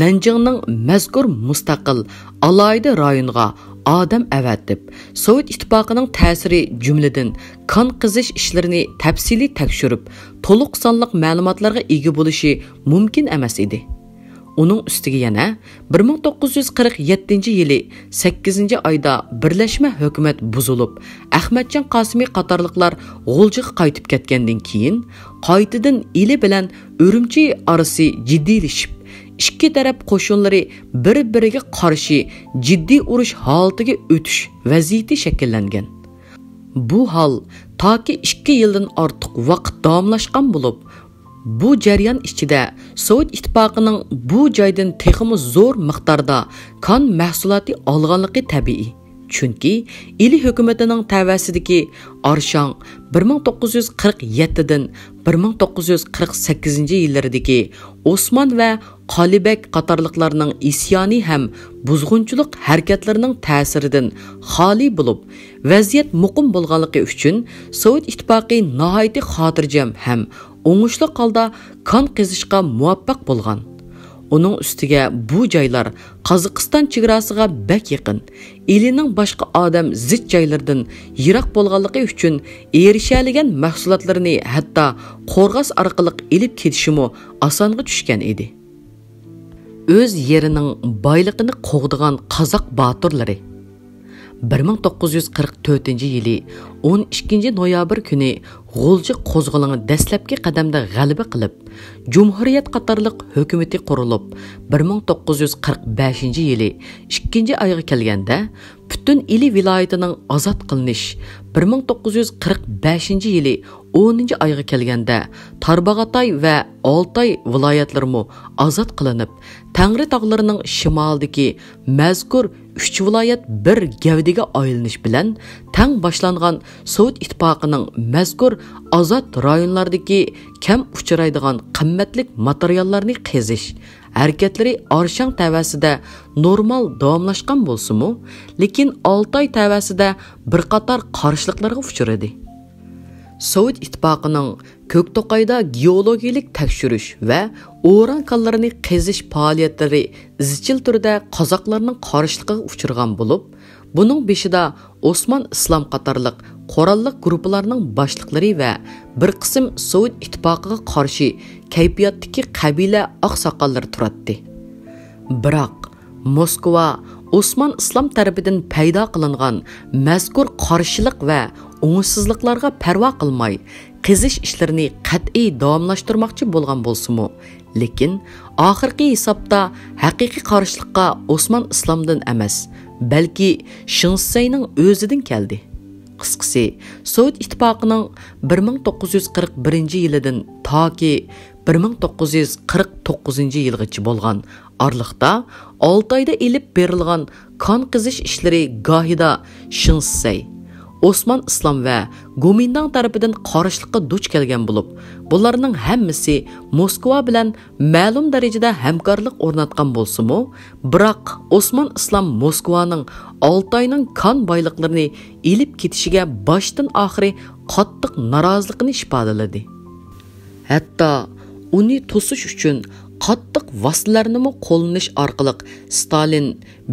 نەنجىڭنىڭ مەزكۇر مۇستەقىل ئالاھىدە رايونىغا ئادەم ئەۋەتىپ، سوۋېت ئىتتىپاقىنىڭ تەسىرى، جۈملىدىن كان قېزىش ئىشلىرىنى تەپسىلىي تەكشۈرۈپ، تولۇق سانلىق مەلۇماتلارغا ئىگە بولۇشى مۇمكىن ئەمەس ئىدى. ئۇنىڭ ئۈستىگە يەنە بىر مىڭ توققۇز يۈز قىرىق يەتتىنچى يىلى سەككىزىنچى ئايدا بىرلەشمە ھۆكۈمەت بۇزۇلۇپ، ئەخمەتجان قاسىمى قاتارلىقلار غۇلجىغا قايتىپ كەتكەندىن كېيىن، قايتىدىن ئىلى بىلەن ئۈرۈمچى ئارىسى جىددىيلىشىپ، ئىككى تەرەپ قوشۇنلىرى بىر-بىرىگە قارشى جىددىي ئۇرۇش ھالىتىگە ئۆتۈش ۋەزىيىتى شەكىللەنگەن. بۇ ھال تاكى ئىككى يىلدىن ئارتۇق ۋاقىت داۋاملاشقان بولۇپ، بۇ جەريان ئىچىدە سوۋېت ئىتتىپاقىنىڭ بۇ جايدىن تېخىمۇ زور مىقداردا كان مەھسۇلاتى ئالغانلىقى تەبىئىي. چۈنكى ئىلى ھۆكۈمىتىنىڭ تەۋەسىدىكى ئارشاڭ بىر مىڭ توققۇز يۈز قىرىق يەتتىدىن بىر مىڭ توققۇز يۈز قىرىق سەككىزىنچى يىللىرىدىكى ئوسمان ۋە قالىبەگ قاتارلىقلارنىڭ ئىسيانى ھەم بۇزغۇنچىلىق ھەرىكەتلىرىنىڭ تەسىرىدىن خالىي بولۇپ، ۋەزىيەت مۇقىم بولغانلىقى ئۈچۈن سوۋېت ئىتتىپاقى ناھايىتى خاتىرجەم ھەم ئوڭۇشلۇق ھالدا كان قېزىشقا مۇۋەپپەق بولغان. ئۇنىڭ ئۈستىگە بۇ جايلار قازاقىستان چېگراسىغا بەك يېقىن. ئىلىنىڭ باشقا ئادەم زىچ جايلىرىدىن يىراق بولغانلىقى ئۈچۈن ئېرىشەلىگەن مەھسۇلاتلىرىنى ھەتتا قورغاس ئارقىلىق ئېلىپ كېتىشىمۇ ئاسانغا چۈشكەن ئىدى. ئۆز يېرىنىڭ بايلىقىنى قوغدىغان قازاق باتۇرلىرى. بىر مىڭ توققۇز يۈز قىرىق تۆتىنچى يىلى ئون ئىككىنچى نويابىر كۈنى غۇلجا قوزغىلىڭى دەسلەپكى قەدەمدە غەلىبە قىلىپ، جۇمھۇرىيەت قاتارلىق ھۆكۈمىتى قۇرۇلۇپ، بىر مىڭ توققۇز يۈز قىرىق بەشىنچى يىلى ئىككىنچى ئايغا كەلگەندە، پۈتۈن ئىلى ۋىلايىتىنىڭ ئازاد قىلىنىش، بىر مىڭ توققۇز يۈز قىرىق بەشىنچى يىلى ئونىنچى ئايغا كەلگەندە، تارباغاتاي ۋە ئالتاي ۋىلايەتلىرىمۇ ئازاد قىلىنىپ، تەڭرى تاغلىرىنىڭ شىمالىدىكى مەزكۇر ئۈچ ۋىلايەت بىر گەۋدىگە ئايلىنىش بىلەن تەڭ باشلانغان سوۋېت ئىتتىپاقىنىڭ مەزكۇر ئازاد رايونلاردىكى كەم ئۇچرايدىغان قىممەتلىك ماتېرىياللارنى قېزىش ھەرىكەتلىرى ئارشاڭ تەۋەسىدە نورمال داۋاملاشقان بولسىمۇ، لېكىن ئالتاي تەۋەسىدە بىر قاتار قارشىلىقلارغا ئۇچرىدى. سوۋېت ئىتتىپاقىنىڭ كۆكتوقايدا گېئولوگىيىلىك تەكشۈرۈش ۋە ئوران كانلىرىنى قېزىش پائالىيەتلىرى ئىزچىل تۈردە قازاقلارنىڭ قارشىلىقىغا ئۇچرىغان بولۇپ، بۇنىڭ بېشىدا ئوسمان ئىسلام قاتارلىق قوراللىق گۇرۇپپىلارنىڭ باشلىقلىرى ۋە بىر قىسىم سوۋېت ئىتتىپاقىغا قارشى كەيپىياتتىكى قەبىلە ئاقساقاللىرى تۇراتتى. بىراق، موسكۋا ئوسمان ئىسلام تەرىپىدىن پەيدا قىلىنغان مەزكۇر قارشىلىق ۋە ئوڭۇشسىزلىقلارغا پەرۋا قىلماي، قېزىش ئىشلىرىنى قەتئىي داۋاملاشتۇرماقچى بولغان بولسىمۇ، لېكىن ئاخىرقى ھېسابتا ھەقىقىي قارشىلىققا ئوسمان ئىسلامدىن ئەمەس، بەلكى شېڭ شىسەينىڭ ئۆزىدىن كەلدى. قىسقىسى، سوۋېت ئىتتىپاقىنىڭ بىر مىڭ توققۇز يۈز قىرىق بىرىنچى يىلىدىن تاكى بىر مىڭ توققۇز يۈز قىرىق توققۇزىنچى يىلغىچە بولغان ئارىلىقتا ئالتايدا ئېلىپ بېرىلغان كان قېزىش ئىشلىرى گاھىدا شېڭ شىسەي، ئوسمان ئىسلام ۋە گومىنداڭ تەرىپىدىن قارشىلىققا دۇچ كەلگەن بولۇپ، بۇلارنىڭ ھەممىسى موسكۋا بىلەن مەلۇم دەرىجىدە ھەمكارلىق ئورناتقان بولسىمۇ، بىراق ئوسمان ئىسلام موسكۋانىڭ ئالتاينىڭ كان بايلىقلىرىنى ئېلىپ كېتىشىگە باشتىن ئاخىرى قاتتىق نارازىلىقىنى ئىپادىلىدى. ھەتتا ئۇنى توسۇش ئۈچۈن قاتتىق ۋاسىتىلەرنىمۇ قوللىنىش ئارقىلىق ستالىن،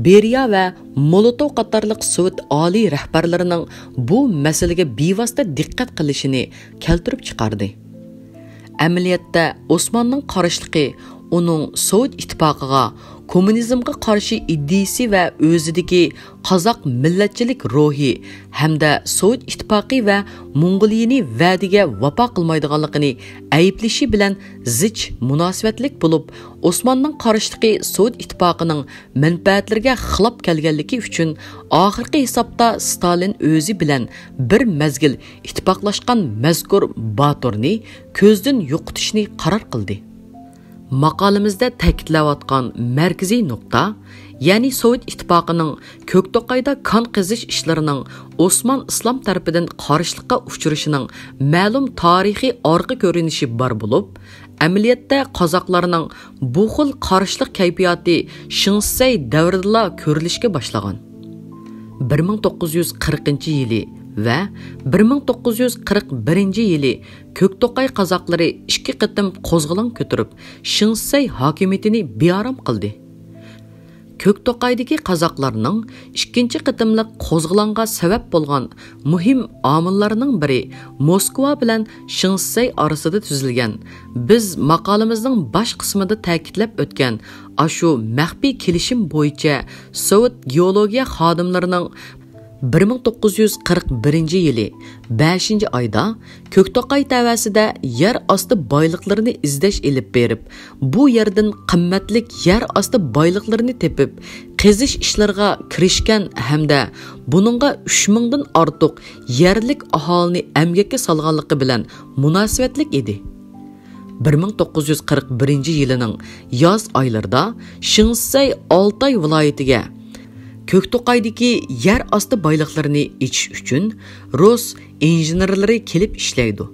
بېرىيە ۋە مولوتوۋ قاتارلىق سوۋېت ئالىي رەھبەرلىرىنىڭ بۇ مەسىلىگە بىۋاسىتە دىققەت قىلىشىنى كەلتۈرۈپ چىقاردى. ئەمەلىيەتتە، ئوسماننىڭ قارشىلىقى ئۇنىڭ سوۋېت ئىتتىپاقىغا، كوممۇنىزمغا قارشى ئىدىيىسى ۋە ئۆزىدىكى قازاق مىللەتچىلىك روھى ھەمدە سوۋېت ئىتتىپاقى ۋە موڭغۇلىيىنى ۋەدىگە ۋاپا قىلمايدىغانلىقىنى ئەيىبلىشى بىلەن زىچ مۇناسىۋەتلىك بولۇپ، ئوسماننىڭ قارشىلىقى سوۋېت ئىتتىپاقىنىڭ مەنپەئەتلىرىگە خىلاپ كەلگەنلىكى ئۈچۈن، ئاخىرقى ھېسابتا ستالىن ئۆزى بىلەن بىر مەزگىل ئىتتىپاقلاشقان مەزكۇر باتۇرنى كۆزدىن يوقىتىشنى قارار قىلدى. ماقالىمىزدە تەكىتلەۋاتقان مەركىزىي نۇقتا، يەنى سوۋېت ئىتتىپاقىنىڭ كۆكتوقايدا كان قېزىش ئىشلىرىنىڭ ئوسمان ئىسلام تەرىپىدىن قارشىلىققا ئۇچرىشىنىڭ مەلۇم تارىخىي ئارقا كۆرۈنۈشى بار بولۇپ، ئەمەلىيەتتە قازاقلارنىڭ بۇ خىل قارشىلىق كەيپىياتى شېڭ شىسەي دەۋرىدىلا كۆرۈلۈشكە باشلىغان. بىر مىڭ توققۇز يۈز قىرىقىنچى يىلى ۋە بىر مىڭ توققۇز يۈز قىرىق بىرىنچى يىلى كۆكتوقاي قازاقلىرى ئىككى قېتىم قوزغىلاڭ كۆتۈرۈپ، شېڭ شىسەي ھاكىمىيىتىنى بىئارام قىلدى. كۆكتوقايدىكى قازاقلارنىڭ ئىككىنچى قېتىملىق قوزغىلاڭغا سەۋەب بولغان مۇھىم ئامىللارنىڭ بىرى موسكۋا بىلەن شېڭ شىسەي ئارىسىدا تۈزۈلگەن، بىز ماقالىمىزنىڭ باش قىسمىدا تەكىتلەپ ئۆتكەن ئاشۇ مەخپىي كېلىشىم بويىچە سوۋېت گېئولوگىيە خادىملىرىنىڭ بىر مىڭ توققۇز يۈز قىرىق بىرىنچى يىلى بەشىنچى ئايدا كۆكتوقاي تەۋەسىدە يەر ئاستى بايلىقلىرىنى ئىزدەش ئېلىپ بېرىپ، بۇ يەردىن قىممەتلىك يەر ئاستى بايلىقلىرىنى تېپىپ، قېزىش ئىشلىرىغا كىرىشكەن ھەمدە بۇنىڭغا ئۈچ مىڭدىن ئارتۇق يەرلىك ئاھالىنى ئەمگەككە سالغانلىقى بىلەن مۇناسىۋەتلىك ئىدى. بىر مىڭ توققۇز يۈز قىرىق بىرىنچى يىلىنىڭ ياز ئايلىرىدا شېڭ شىسەي ئالتاي ۋىلايىتىگە كۆكتوقايدىكى يەر ئاستى بايلىقلىرىنى ئېچىش ئۈچۈن رۇس ئىنژېنېرلىرى كېلىپ ئىشلەيدۇ.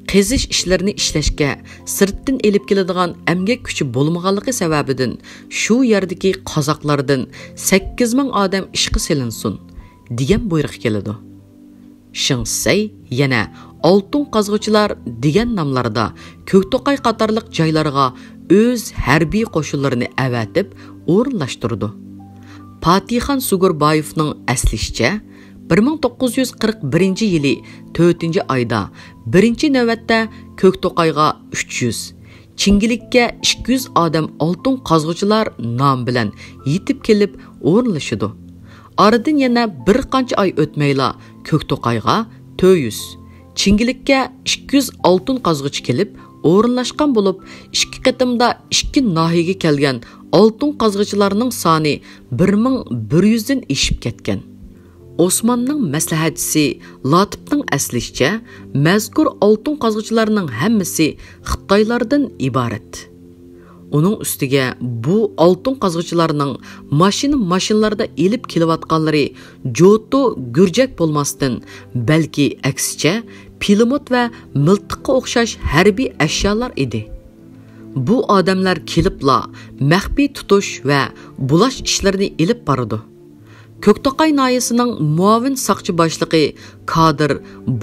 قېزىش ئىشلىرىنى ئىشلەشكە سىرتتىن ئېلىپ كېلىدىغان ئەمگەك كۈچى بولمىغانلىقى سەۋەبىدىن شۇ يەردىكى قازاقلاردىن سەككىز مىڭ ئادەم ئىشقا سېلىنسۇن، دېگەن بۇيرۇق كېلىدۇ. شېڭ شىسەي يەنە ئالتۇن قازغۇچىلار دېگەن ناملاردا كۆكتوقاي قاتارلىق جايلارغا ئۆز ھەربىي قوشۇنلىرىنى ئەۋەتىپ ئورۇنلاشتۇرىدۇ. پاتىخان سۇگۇربايېۋنىڭ ئەسلىشىچە، بىر مىڭ توققۇز يۈز قىرىق بىرىنچى يىلى تۆتىنچى ئايدا بىرىنچى نۆۋەتتە كۆكتوقايغا ئۈچ يۈز، چىڭگىلىككە ئىككى يۈز ئادەم ئالتۇن قازغۇچىلار نامى بىلەن يېتىپ كېلىپ ئورۇنلىشىدۇ. ئارىدىن يەنە بىر قانچە ئاي ئۆتمەيلا كۆكتوقايغا تۆت يۈز، چىڭگىلىككە ئىككى يۈز ئالتۇن قازغۇچى كېلىپ ئورۇنلاشقان بولۇپ، ئىككى قېتىمدا ئىككى ناھىيەگە كەلگەن ئالتۇن قازغۇچىلارنىڭ سانى بىر مىڭ بىر يۈزدىن ئېشىپ كەتكەن. ئوسماننىڭ مەسلىھەتچىسى لاتىپنىڭ ئەسلىشىچە، مەزكۇر ئالتۇن قازغۇچىلارنىڭ ھەممىسى خىتايلاردىن ئىبارەت. ئۇنىڭ ئۈستىگە بۇ ئالتۇن قازغۇچىلارنىڭ ماشىنا ماشىنىلاردا ئېلىپ كېلىۋاتقانلىرى جوتۇ گۈرجەك بولماستىن، بەلكى ئەكسىچە پىلىموت ۋە مىلتىققا ئوخشاش ھەربىي ئەشيالار ئىدى. بۇ ئادەملەر كېلىپلا مەخپىي تۇتۇش ۋە بۇلاش ئىشلىرىنى ئېلىپ بارىدۇ. كۆكتوقاي ناھىيەسىنىڭ مۇئاۋىن ساقچى باشلىقى كادىر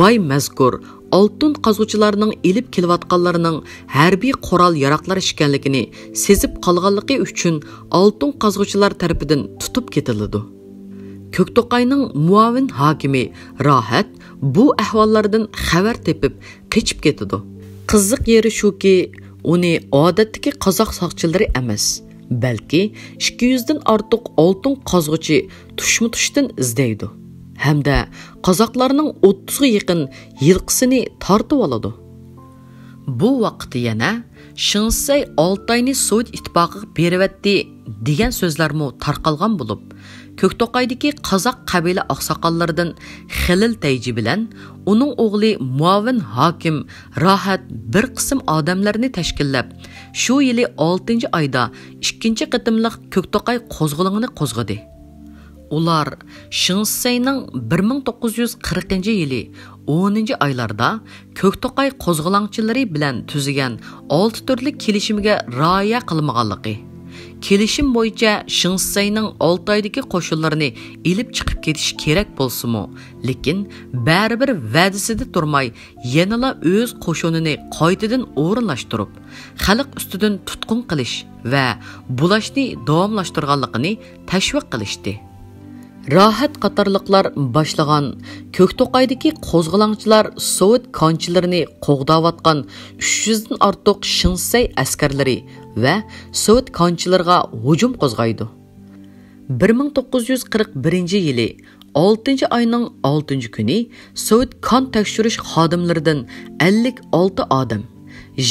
باي مەزكۇر ئالتۇن قازغۇچىلارنىڭ ئېلىپ كېلىۋاتقانلىرىنىڭ ھەربىي قورال ياراغلار ئىكەنلىكىنى سېزىپ قالغانلىقى ئۈچۈن ئالتۇن قازغۇچىلار تەرىپىدىن تۇتۇپ كېتىلىدۇ. كۆكتوقاينىڭ مۇئاۋىن ھاكىمى راھەت بۇ ئەھۋاللاردىن خەۋەر تېپىپ قېچىپ كېتىدۇ. قىزىق يېرى شۇكى، ئۇنى ئادەتتىكى قازاق ساقچىلىرى ئەمەس، بەلكى ئىككى يۈزدىن ئارتۇق ئالتۇن قازغۇچى تۇشمۇتۇشتىن ئىزدەيدۇ ھەمدە قازاقلارنىڭ ئوتتۇزغا يېقىن يىلقىسىنى تارتىۋالىدۇ. بۇ ۋاقىتتا يەنە شېڭ شىسەي ئالتاينى سوۋېت ئىتتىپاقىغا بېرىۋەتتى دېگەن سۆزلەرمۇ تارقالغان بولۇپ، كۆكتوقايدىكى قازاق قەبىلە ئاقساقاللىرىدىن خېلىل تەيجى بىلەن ئۇنىڭ ئوغلى مۇئاۋىن ھاكىم راھەت بىر قىسىم ئادەملەرنى تەشكىللەپ، شۇ يىلى ئالتىنچى ئايدا ئىككىنچى قېتىملىق كۆكتوقاي قوزغىلىڭىنى قوزغىدى. ئۇلار شېڭ شىسەينىڭ بىر مىڭ توققۇز يۈز قىرىقىنچى يىلى ئونىنچى ئايلاردا كۆكتوقاي قوزغىلاڭچىلىرى بىلەن تۈزگەن ئالتە تۈرلۈك كېلىشىمگە رىئايە قىلمىغانلىقى، كېلىشىم بويىچە شېڭ شىسەينىڭ ئالتايدىكى قوشۇنلىرىنى ئېلىپ چىقىپ كېتىشى كېرەك بولسىمۇ، لېكىن بەرىبىر ۋەدىسىدە تۇرماي، يەنىلا ئۆز قوشۇنىنى قايتىدىن ئورۇنلاشتۇرۇپ، خەلق ئۈستىدىن تۇتقۇن قىلىش ۋە بۇلاشنى داۋاملاشتۇرغانلىقىنى تەشۋىق قىلىشتى. راھەت قاتارلىقلار باشلىغان كۆكتوقايدىكى قوزغىلاڭچىلار سوۋېت كانچىلىرىنى قوغداۋاتقان ئۈچ يۈزدىن ئارتۇق شېڭ شىسەي ئەسكەرلىرى ۋە سوۋېت كانچىلىرىغا ھۇجۇم قوزغايدۇ. بىر مىڭ توققۇز يۈز قىرىق بىرىنچى يىلى ئالتىنچى ئاينىڭ ئالتىنچى كۈنى سوۋېت كان تەكشۈرۈش خادىملىرىدىن ئەللىك ئالتە ئادەم،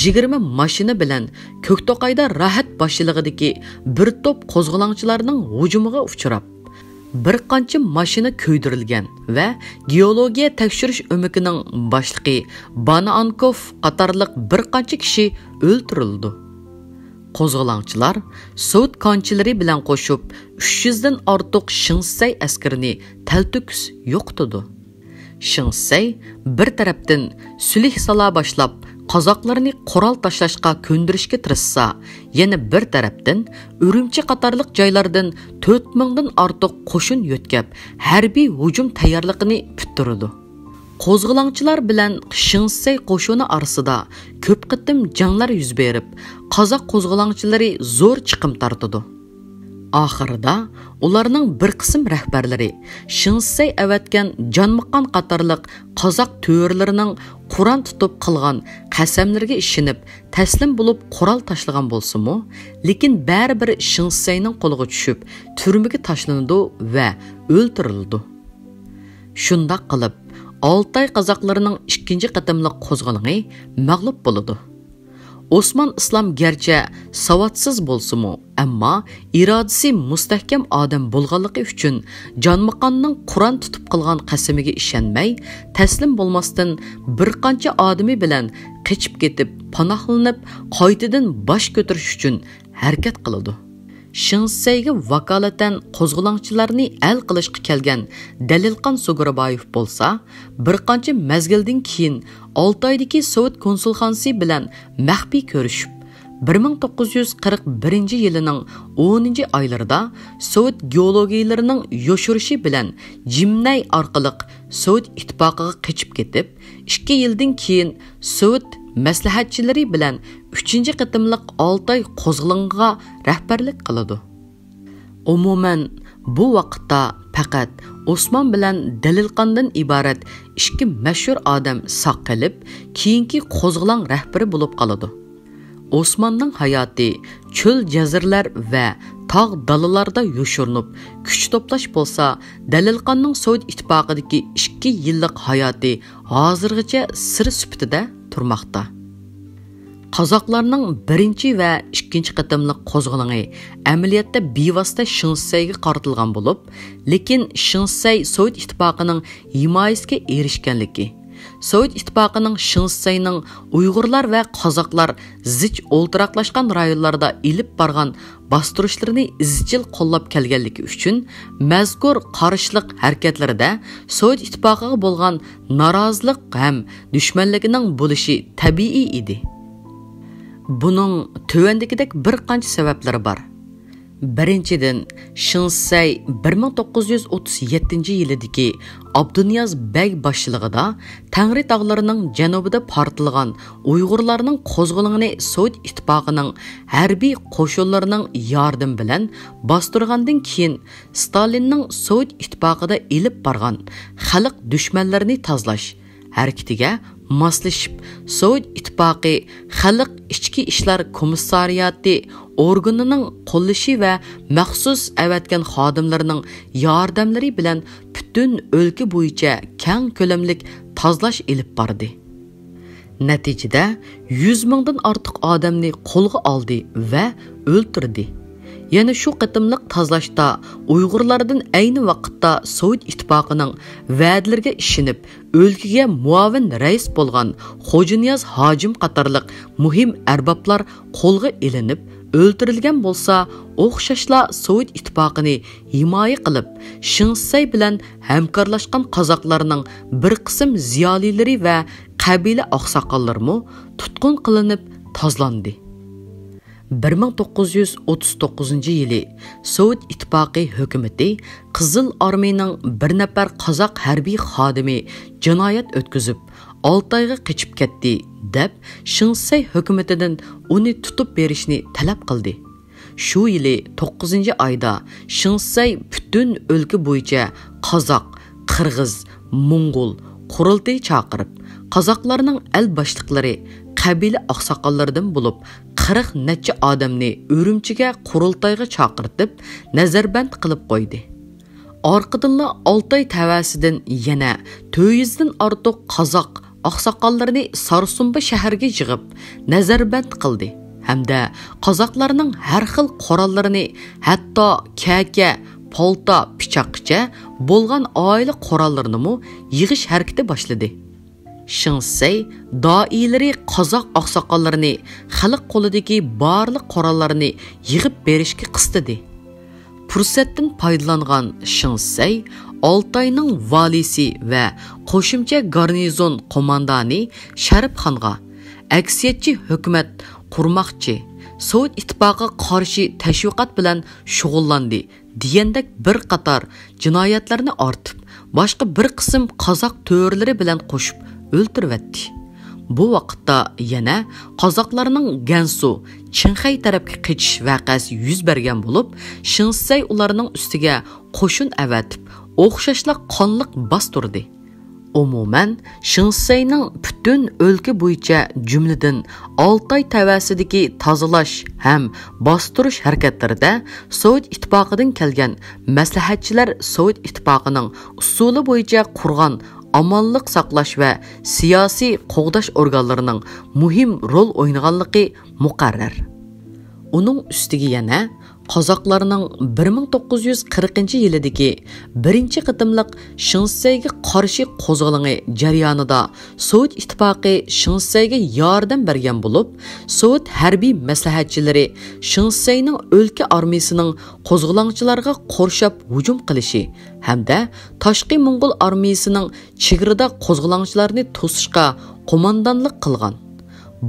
يىگىرمە ماشىنا بىلەن كۆكتوقايدا راھەت باشچىلىقىدىكى بىر توپ قوزغىلاڭچىلارنىڭ ھۇجۇمىغا ئۇچراپ، بىر قانچە ماشىنا كۆيدۈرۈلگەن ۋە گېئولوگىيە تەكشۈرۈش ئۆمىكىنىڭ باشلىقى بانانكوف قاتارلىق بىر قانچە كىشى ئۆلتۈرۈلىدۇ. قوزغىلاڭچىلار سوۋېت كانچىلىرى بىلەن قوشۇپ ئۈچ يۈزدىن ئارتۇق شېڭ شىسەي ئەسكىرىنى تەلتۆكۈس يوقىتىدۇ. شېڭ شىسەي بىر تەرەپتىن سۈلھى سالا باشلاپ، قازاقلارنى قورال تاشلاشقا كۆندۈرۈشكە تىرىشسا، يەنە بىر تەرەپتىن ئۈرۈمچى قاتارلىق جايلاردىن تۆت مىڭدىن ئارتۇق قوشۇن يۆتكەپ، ھەربىي ھۇجۇم تەييارلىقىنى پۈتتۈرىدۇ. قوزغىلاڭچىلار بىلەن شېڭ شىسەي قوشۇنى ئارىسىدا كۆپ قېتىم جەڭلەر يۈز بېرىپ، قازاق قوزغىلاڭچىلىرى زور چىقىم تارتىدۇ. ئاخىرىدا ئۇلارنىڭ بىر قىسىم رەھبەرلىرى شېڭ شىسەي ئەۋەتكەن جانمىقان قاتارلىق قازاق تۆرىلىرىنىڭ قۇرئان تۇتۇپ قىلغان قەسەملىرىگە ئىشىنىپ، تەسلىم بولۇپ قورال تاشلىغان بولسىمۇ، لېكىن بەرىبىر شېڭ شىسەينىڭ قولىغا چۈشۈپ، تۈرمىگە تاشلىنىدۇ ۋە ئۆلتۈرۈلىدۇ. شۇنداق قىلىپ، ئالتاي قازاقلىرىنىڭ ئىككىنچى قېتىملىق قوزغىلىڭى مەغلۇپ بولىدۇ. ئوسمان ئىسلام گەرچە ساۋاتسىز بولسىمۇ، ئەمما ئىرادىسى مۇستەھكەم ئادەم بولغانلىقى ئۈچۈن، جانمىقاننىڭ قۇرئان تۇتۇپ قىلغان قەسىمىگە ئىشەنمەي، تەسلىم بولماستىن، بىر قانچە ئادىمى بىلەن قېچىپ كېتىپ، پاناھلىنىپ، قايتىدىن باش كۆتۈرۈش ئۈچۈن ھەرىكەت قىلىدۇ. شېڭ شىسەيگە ۋاكالىتەن قوزغىلاڭچىلارنى ئەل قىلىشقا كەلگەن دەلىلقان سۇگۇربايېۋ بولسا، بىر قانچە مەزگىلدىن كېيىن ئالتايدىكى سوۋېت كونسۇلخانىسى بىلەن مەخپىي كۆرۈشۈپ، بىر مىڭ توققۇز يۈز قىرىق بىرىنچى يىلىنىڭ ئونىنچى ئايلىرىدا سوۋېت گېئولوگلىرىنىڭ يوشۇرۇشى بىلەن جىمنەي ئارقىلىق سوۋېت ئىتتىپاقىغا قېچىپ كېتىپ، ئىككى يىلدىن كېيىن سوۋېت مەسلىھەتچىلىرى بىلەن ئۈچىنچى قېتىملىق ئالتاي قوزغىلىڭىغا رەھبەرلىك قىلىدۇ. ئومۇمەن، بۇ ۋاقىتتا پەقەت ئوسمان بىلەن دەلىلقاندىن ئىبارەت ئىككى مەشھۇر ئادەم ساق قېلىپ، كېيىنكى قوزغىلاڭ رەھبىرى بولۇپ قالىدۇ. ئوسماننىڭ ھاياتى چۆل، جەزىرىلەر ۋە تاغ دالىلاردا يوشۇرۇنۇپ، كۈچ توپلاش بولسا، دەلىلقاننىڭ سوۋېت ئىتتىپاقىدىكى ئىككى يىللىق ھاياتى ھازىرغىچە سىر سۈپىتىدە تۇرماقتا. قازاقلارنىڭ بىرىنچى ۋە ئىككىنچى قېتىملىق قوزغىلىڭى ئەمەلىيەتتە بىۋاسىتە شېڭ شىسەيگە قارىتىلغان بولۇپ، لېكىن شېڭ شىسەي سوۋېت ئىتتىپاقىنىڭ ھىمايىسىگە ئېرىشكەنلىكى، سوۋېت ئىتتىپاقىنىڭ شېڭ شىسەينىڭ ئۇيغۇرلار ۋە قازاقلار زىچ ئولتۇراقلاشقان رايونلاردا ئېلىپ بارغان باستۇرۇشلىرىنى ئىزچىل قوللاپ كەلگەنلىكى ئۈچۈن، مەزكۇر قارشىلىق ھەرىكەتلىرىدە سوۋېت ئىتتىپاقىغا بولغان نارازىلىق ھەم دۈشمەنلىكىنىڭ بولۇشى تەبىئىي ئىدى. بۇنىڭ تۆۋەندىكىدەك بىر قانچە سەۋەبلىرى بار. بىرىنچىدىن، شېڭ شىسەي بىر مىڭ توققۇز يۈز ئوتتۇز يەتتىنچى يىلىدىكى ئابدۇنىياز بەگ باشچىلىقىدا تەڭرى تاغلىرىنىڭ جەنۇبىدا پارتلىغان ئۇيغۇرلارنىڭ قوزغىلىڭىنى سوۋېت ئىتتىپاقىنىڭ ھەربىي قوشۇنلىرىنىڭ ياردىمى بىلەن باستۇرغاندىن كېيىن، ستالىننىڭ سوۋېت ئىتتىپاقىدا ئېلىپ بارغان خەلق دۈشمەنلىرىنى تازىلاش ھەرىكىتىگە ماسلىشىپ، سوۋېت ئىتتىپاقى خەلق ئىچكى ئىشلار كومىسسارىياتى ئورگىنىنىڭ قوللىشى ۋە مەخسۇس ئەۋەتكەن خادىملىرىنىڭ ياردەملىرى بىلەن پۈتۈن ئۆلكە بويىچە كەڭ كۆلەملىك تازىلاش ئېلىپ باردى. نەتىجىدە، يۈز مىڭدىن ئارتۇق ئادەمنى قولغا ئالدى ۋە ئۆلتۈردى. يەنە شۇ قېتىملىق تازىلاشتا ئۇيغۇرلاردىن ئەينى ۋاقىتتا سوۋېت ئىتتىپاقىنىڭ ۋەدىلىرىگە ئىشىنىپ، ئۆلكىگە مۇئاۋىن رەئىس بولغان خوجانىياز ھاجىم قاتارلىق مۇھىم ئەربابلار قولغا ئېلىنىپ ئۆلتۈرۈلگەن بولسا، ئوخشاشلا سوۋېت ئىتتىپاقىنى ھىمايە قىلىپ، شېڭ شىسەي بىلەن ھەمكارلاشقان قازاقلارنىڭ بىر قىسىم زىيالىيلىرى ۋە قەبىلە ئاقساقاللىرىمۇ تۇتقۇن قىلىنىپ تازىلاندى. بىر مىڭ توققۇز يۈز ئوتتۇز توققۇزىنچى يىلى سوۋېت ئىتتىپاقى ھۆكۈمىتى قىزىل ئارمىيىنىڭ بىر نەپەر قازاق ھەربىي خادىمى جىنايەت ئۆتكۈزۈپ، ئالتايغا قېچىپ كەتتى، دەپ شېڭ شىسەي ھۆكۈمىتىدىن ئۇنى تۇتۇپ بېرىشنى تەلەپ قىلدى. شۇ يىلى توققۇزىنچى ئايدا شېڭ شىسەي پۈتۈن ئۆلكە بويىچە قازاق، قىرغىز، موڭغۇل قۇرۇلتىيى چاقىرىپ، قازاقلارنىڭ ئەل باشلىقلىرى، قەبىلە ئاقساقاللىرىدىن بولۇپ قىرىق نەچچە ئادەمنى ئۈرۈمچىگە قۇرۇلتايغا چاقىرتىپ، نەزەربەند قىلىپ قويدى. ئارقىدىنلا ئالتاي تەۋەسىدىن يەنە تۆت يۈزدىن ئارتۇق قازاق ئاقساقاللىرىنى سارسۇمبا شەھىرىگە يىغىپ، نەزەربەند قىلدى ھەمدە قازاقلارنىڭ ھەر خىل قوراللىرىنى، ھەتتا كەكە، پالتا، پىچاققىچە بولغان ئائىلە قوراللىرىنىمۇ يىغىش ھەرىكىتى باشلىدى. شېڭ شىسەي دائىيلىرى قازاق ئاقساقاللىرىنى خەلق قولىدىكى بارلىق قوراللارنى يىغىپ بېرىشكە قىستىدى. پۇرسەتتىن پايدىلانغان شېڭ شىسەي ئالتاينىڭ ۋالىسى ۋە قوشۇمچە گارنىزون قوماندانى شەرىپخانغا، ئەكسىيەتچى ھۆكۈمەت قۇرماقچى، سوۋېت ئىتتىپاقىغا قارشى تەشۋىقات بىلەن شۇغۇللاندى دېگەندەك بىر قاتار جىنايەتلەرنى ئارتىپ، باشقا بىر قىسىم قازاق تۆرىلىرى بىلەن قوشۇپ ئۆلتۈرۈۋەتتى. بۇ ۋاقىتتا يەنە قازاقلارنىڭ گەنسۇ، چىڭخەي تەرەپكە قېچىش ۋەقەسى يۈز بەرگەن بولۇپ، شېڭ شىسەي ئۇلارنىڭ ئۈستىگە قوشۇن ئەۋەتىپ، ئوخشاشلا قانلىق باستۇردى. ئومۇمەن، شېڭ شىسەينىڭ پۈتۈن ئۆلكە بويىچە، جۈملىدىن ئالتاي تەۋەسىدىكى تازىلاش ھەم باستۇرۇش ھەرىكەتلىرىدە سوۋېت ئىتتىپاقىدىن كەلگەن مەسلىھەتچىلەر سوۋېت ئىتتىپاقىنىڭ ئۇسۇلى بويىچە قۇرغان ئامانلىق ساقلاش ۋە سىياسىي قوغداش ئورگانلىرىنىڭ مۇھىم رول ئوينىغانلىقى مۇقەررەر. ئۇنىڭ ئۈستىگە يەنە قازاقلارنىڭ بىر مىڭ توققۇز يۈز قىرىقىنچى يىلىدىكى بىرىنچى قېتىملىق شېڭ شىسەيگە قارشى قوزغىلىڭى جەريانىدا سوۋېت ئىتتىپاقى شېڭ شىسەيگە ياردەم بەرگەن بولۇپ، سوۋېت ھەربىي مەسلىھەتچىلىرى شېڭ شىسەينىڭ ئۆلكە ئارمىيىسىنىڭ قوزغىلاڭچىلارغا قورشاپ ھۇجۇم قىلىشى ھەمدە تاشقى موڭغۇل ئارمىيىسىنىڭ چېگرىدا قوزغىلاڭچىلارنى توسۇشقا قوماندانلىق قىلغان.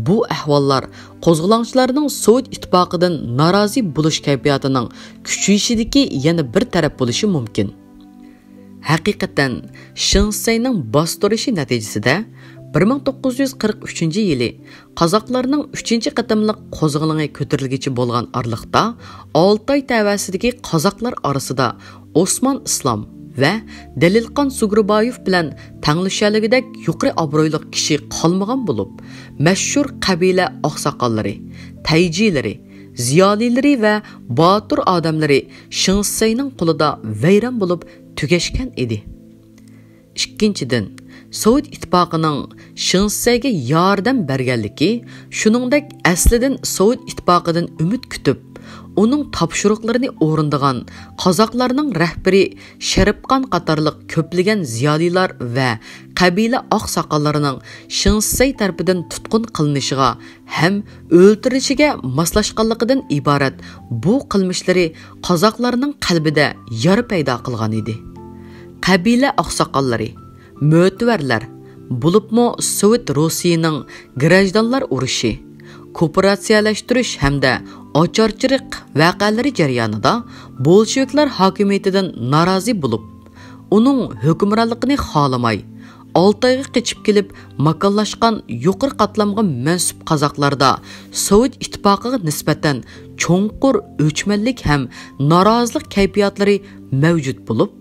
بۇ ئەھۋاللار قوزغىلاڭچىلارنىڭ سوۋېت ئىتتىپاقىدىن نارازى بولۇش كەيپىياتىنىڭ كۈچىيىشىدىكى يەنە بىر تەرەپ بولۇشى مۇمكىن. ھەقىقەتەن، شېڭ شىسەينىڭ باستۇرۇشى نەتىجىسىدە، بىر مىڭ توققۇز يۈز قىرىق ئۈچىنچى يىلى قازاقلارنىڭ ئۈچىنچى قېتىملىق قوزغىلىڭى كۆتۈرۈلگۈچە بولغان ئارىلىقتا، ئالتاي تەۋەسىدىكى قازاقلار ئارىسىدا ئوسمان ئىسلام ۋە دەلىلقان سۇگرىبايېف بىلەن تەڭلىشەلىگۈدەك يۇقىرى ئابرۇيلۇق كىشى قالمىغان بولۇپ، مەشھۇر قەبىلە ئاقساقاللىرى، تەيجىلىرى، زىيالىيلىرى ۋە باتۇر ئادەملىرى شېڭ شىسەينىڭ قولىدا ۋەيران بولۇپ تۈگەشكەن ئىدى. ئىككىنچىدىن، سوۋېت ئىتتىپاقىنىڭ شېڭ شىسەيگە ياردەم بەرگەنلىكى، شۇنىڭدەك ئەسلىدىن سوۋېت ئىتتىپاقىدىن ئۈمىد كۈتۈپ، ئۇنىڭ تاپشۇرۇقلىرىنى ئورۇندىغان قازاقلارنىڭ رەھبىرى شېرىپخان قاتارلىق كۆپلىگەن زىيالىيلار ۋە قەبىلە ئاقساقاللىرىنىڭ شېڭ شىسەي تەرىپىدىن تۇتقۇن قىلىنىشىغا ھەم ئۆلتۈرۈلۈشىگە ماسلاشقانلىقىدىن ئىبارەت بۇ قىلمىشلىرى قازاقلارنىڭ قەلبىدە يارا پەيدا قىلغان ئىدى. قەبىلە ئاقساقاللىرى، مۆتىۋەرلەر، بولۇپمۇ سوۋېت روسىيىنىڭ گىراژدانلار ئۇرۇشى، كوپىراتسىيەلەشتۈرۈش ھەمدە ئاچارچىلىق ۋەقەلىرى جەريانىدا بولشېۋىكلار ھاكىمىيىتىدىن نارازى بولۇپ، ئۇنىڭ ھۆكۈمرانلىقىنى خالىماي، ئالتايغا قېچىپ كېلىپ ماكانلاشقان يۇقىرى قاتلامغا مەنسۇپ قازاقلاردا سوۋېت ئىتتىپاقىغا نىسبەتەن چوڭقۇر ئۆچمەنلىك ھەم نارازىلىق كەيپىياتلىرى مەۋجۇت بولۇپ،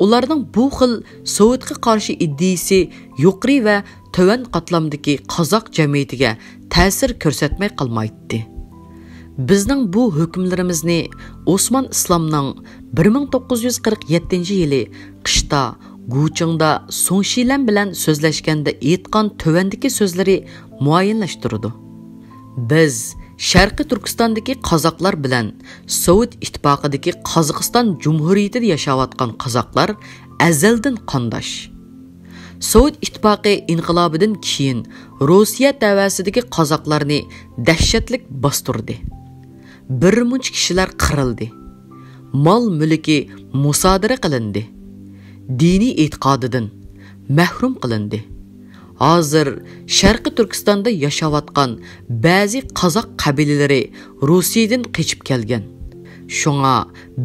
ئۇلارنىڭ بۇ خىل سوۋېتقا قارشى ئىدىيىسى يۇقىرى ۋە تۆۋەن قاتلامدىكى قازاق جەمئىيىتىگە تەسىر كۆرسەتمەي قالمايتتى. بىزنىڭ بۇ ھۆكۈملىرىمىزنى ئوسمان ئىسلامنىڭ بىر مىڭ توققۇز يۈز قىرىق يەتتىنچى يىلى قىشتا گۇچىڭدا سۇڭ شىلەن بىلەن سۆزلەشكەندە ئېيتقان تۆۋەندىكى سۆزلىرى مۇئەييەنلەشتۈرىدۇ. بىز شەرقىي تۈركىستاندىكى قازاقلار بىلەن سوۋېت ئىتتىپاقىدىكى قازاقىستان جۇمھۇرىيىتىدە ياشاۋاتقان قازاقلار ئەزەلدىن قانداش. سوۋېت ئىتتىپاقى ئىنقىلابىدىن كېيىن روسىيە تەۋەسىدىكى قازاقلارنى دەھشەتلىك باستۇردى. بىر مۇنچە كىشىلەر قىرىلدى. مال مۈلكى مۇسادىرە قىلىندى. دىنىي ئېتىقادىدىن مەھرۇم قىلىندى. ھازىر شەرقىي تۈركىستاندا ياشاۋاتقان بەزى قازاق قەبىلىلىرى روسىيىدىن قېچىپ كەلگەن. شۇڭا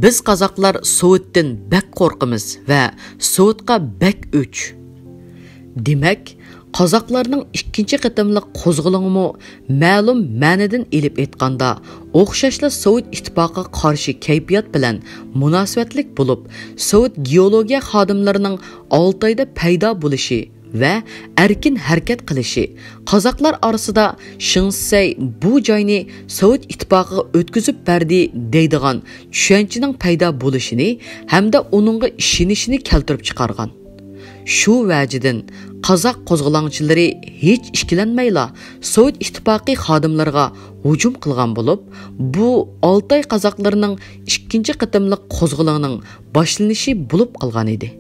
بىز قازاقلار سوۋېتتىن بەك قورقىمىز ۋە سوۋېتقا بەك ئۆچ. دېمەك، قازاقلارنىڭ ئىككىنچى قېتىملىق قوزغىلىڭىمۇ مەلۇم مەنىدىن ئېلىپ ئېيتقاندا، ئوخشاشلا سوۋېت ئىتتىپاقىغا قارشى كەيپىيات بىلەن مۇناسىۋەتلىك بولۇپ، سوۋېت گېئولوگىيە خادىملىرىنىڭ ئالتايدا پەيدا بولۇشى ۋە ئەركىن ھەرىكەت قىلىشى، قازاقلار ئارىسىدا شېڭسەي بۇ جاينى سوۋېت ئىتتىپاقىغا ئۆتكۈزۈپ بەردى دەيدىغان چۈشەنچىنىڭ پەيدا بولۇشىنى ھەمدە ئۇنىڭغا ئىشىنىشىنى كەلتۈرۈپ چىقارغان. شۇ ۋەجىدىن، قازاق قوزغىلاڭچىلىرى ھېچ ئىككىلەنمەيلا سوۋېت ئىتتىپاقى خادىملىرىغا ھۇجۇم قىلغان بولۇپ، بۇ ئالتاي قازاقلىرىنىڭ ئىككىنچى قېتىملىق قوزغىلىڭىنىڭ باشلىنىشى بولۇپ قالغان ئىدى.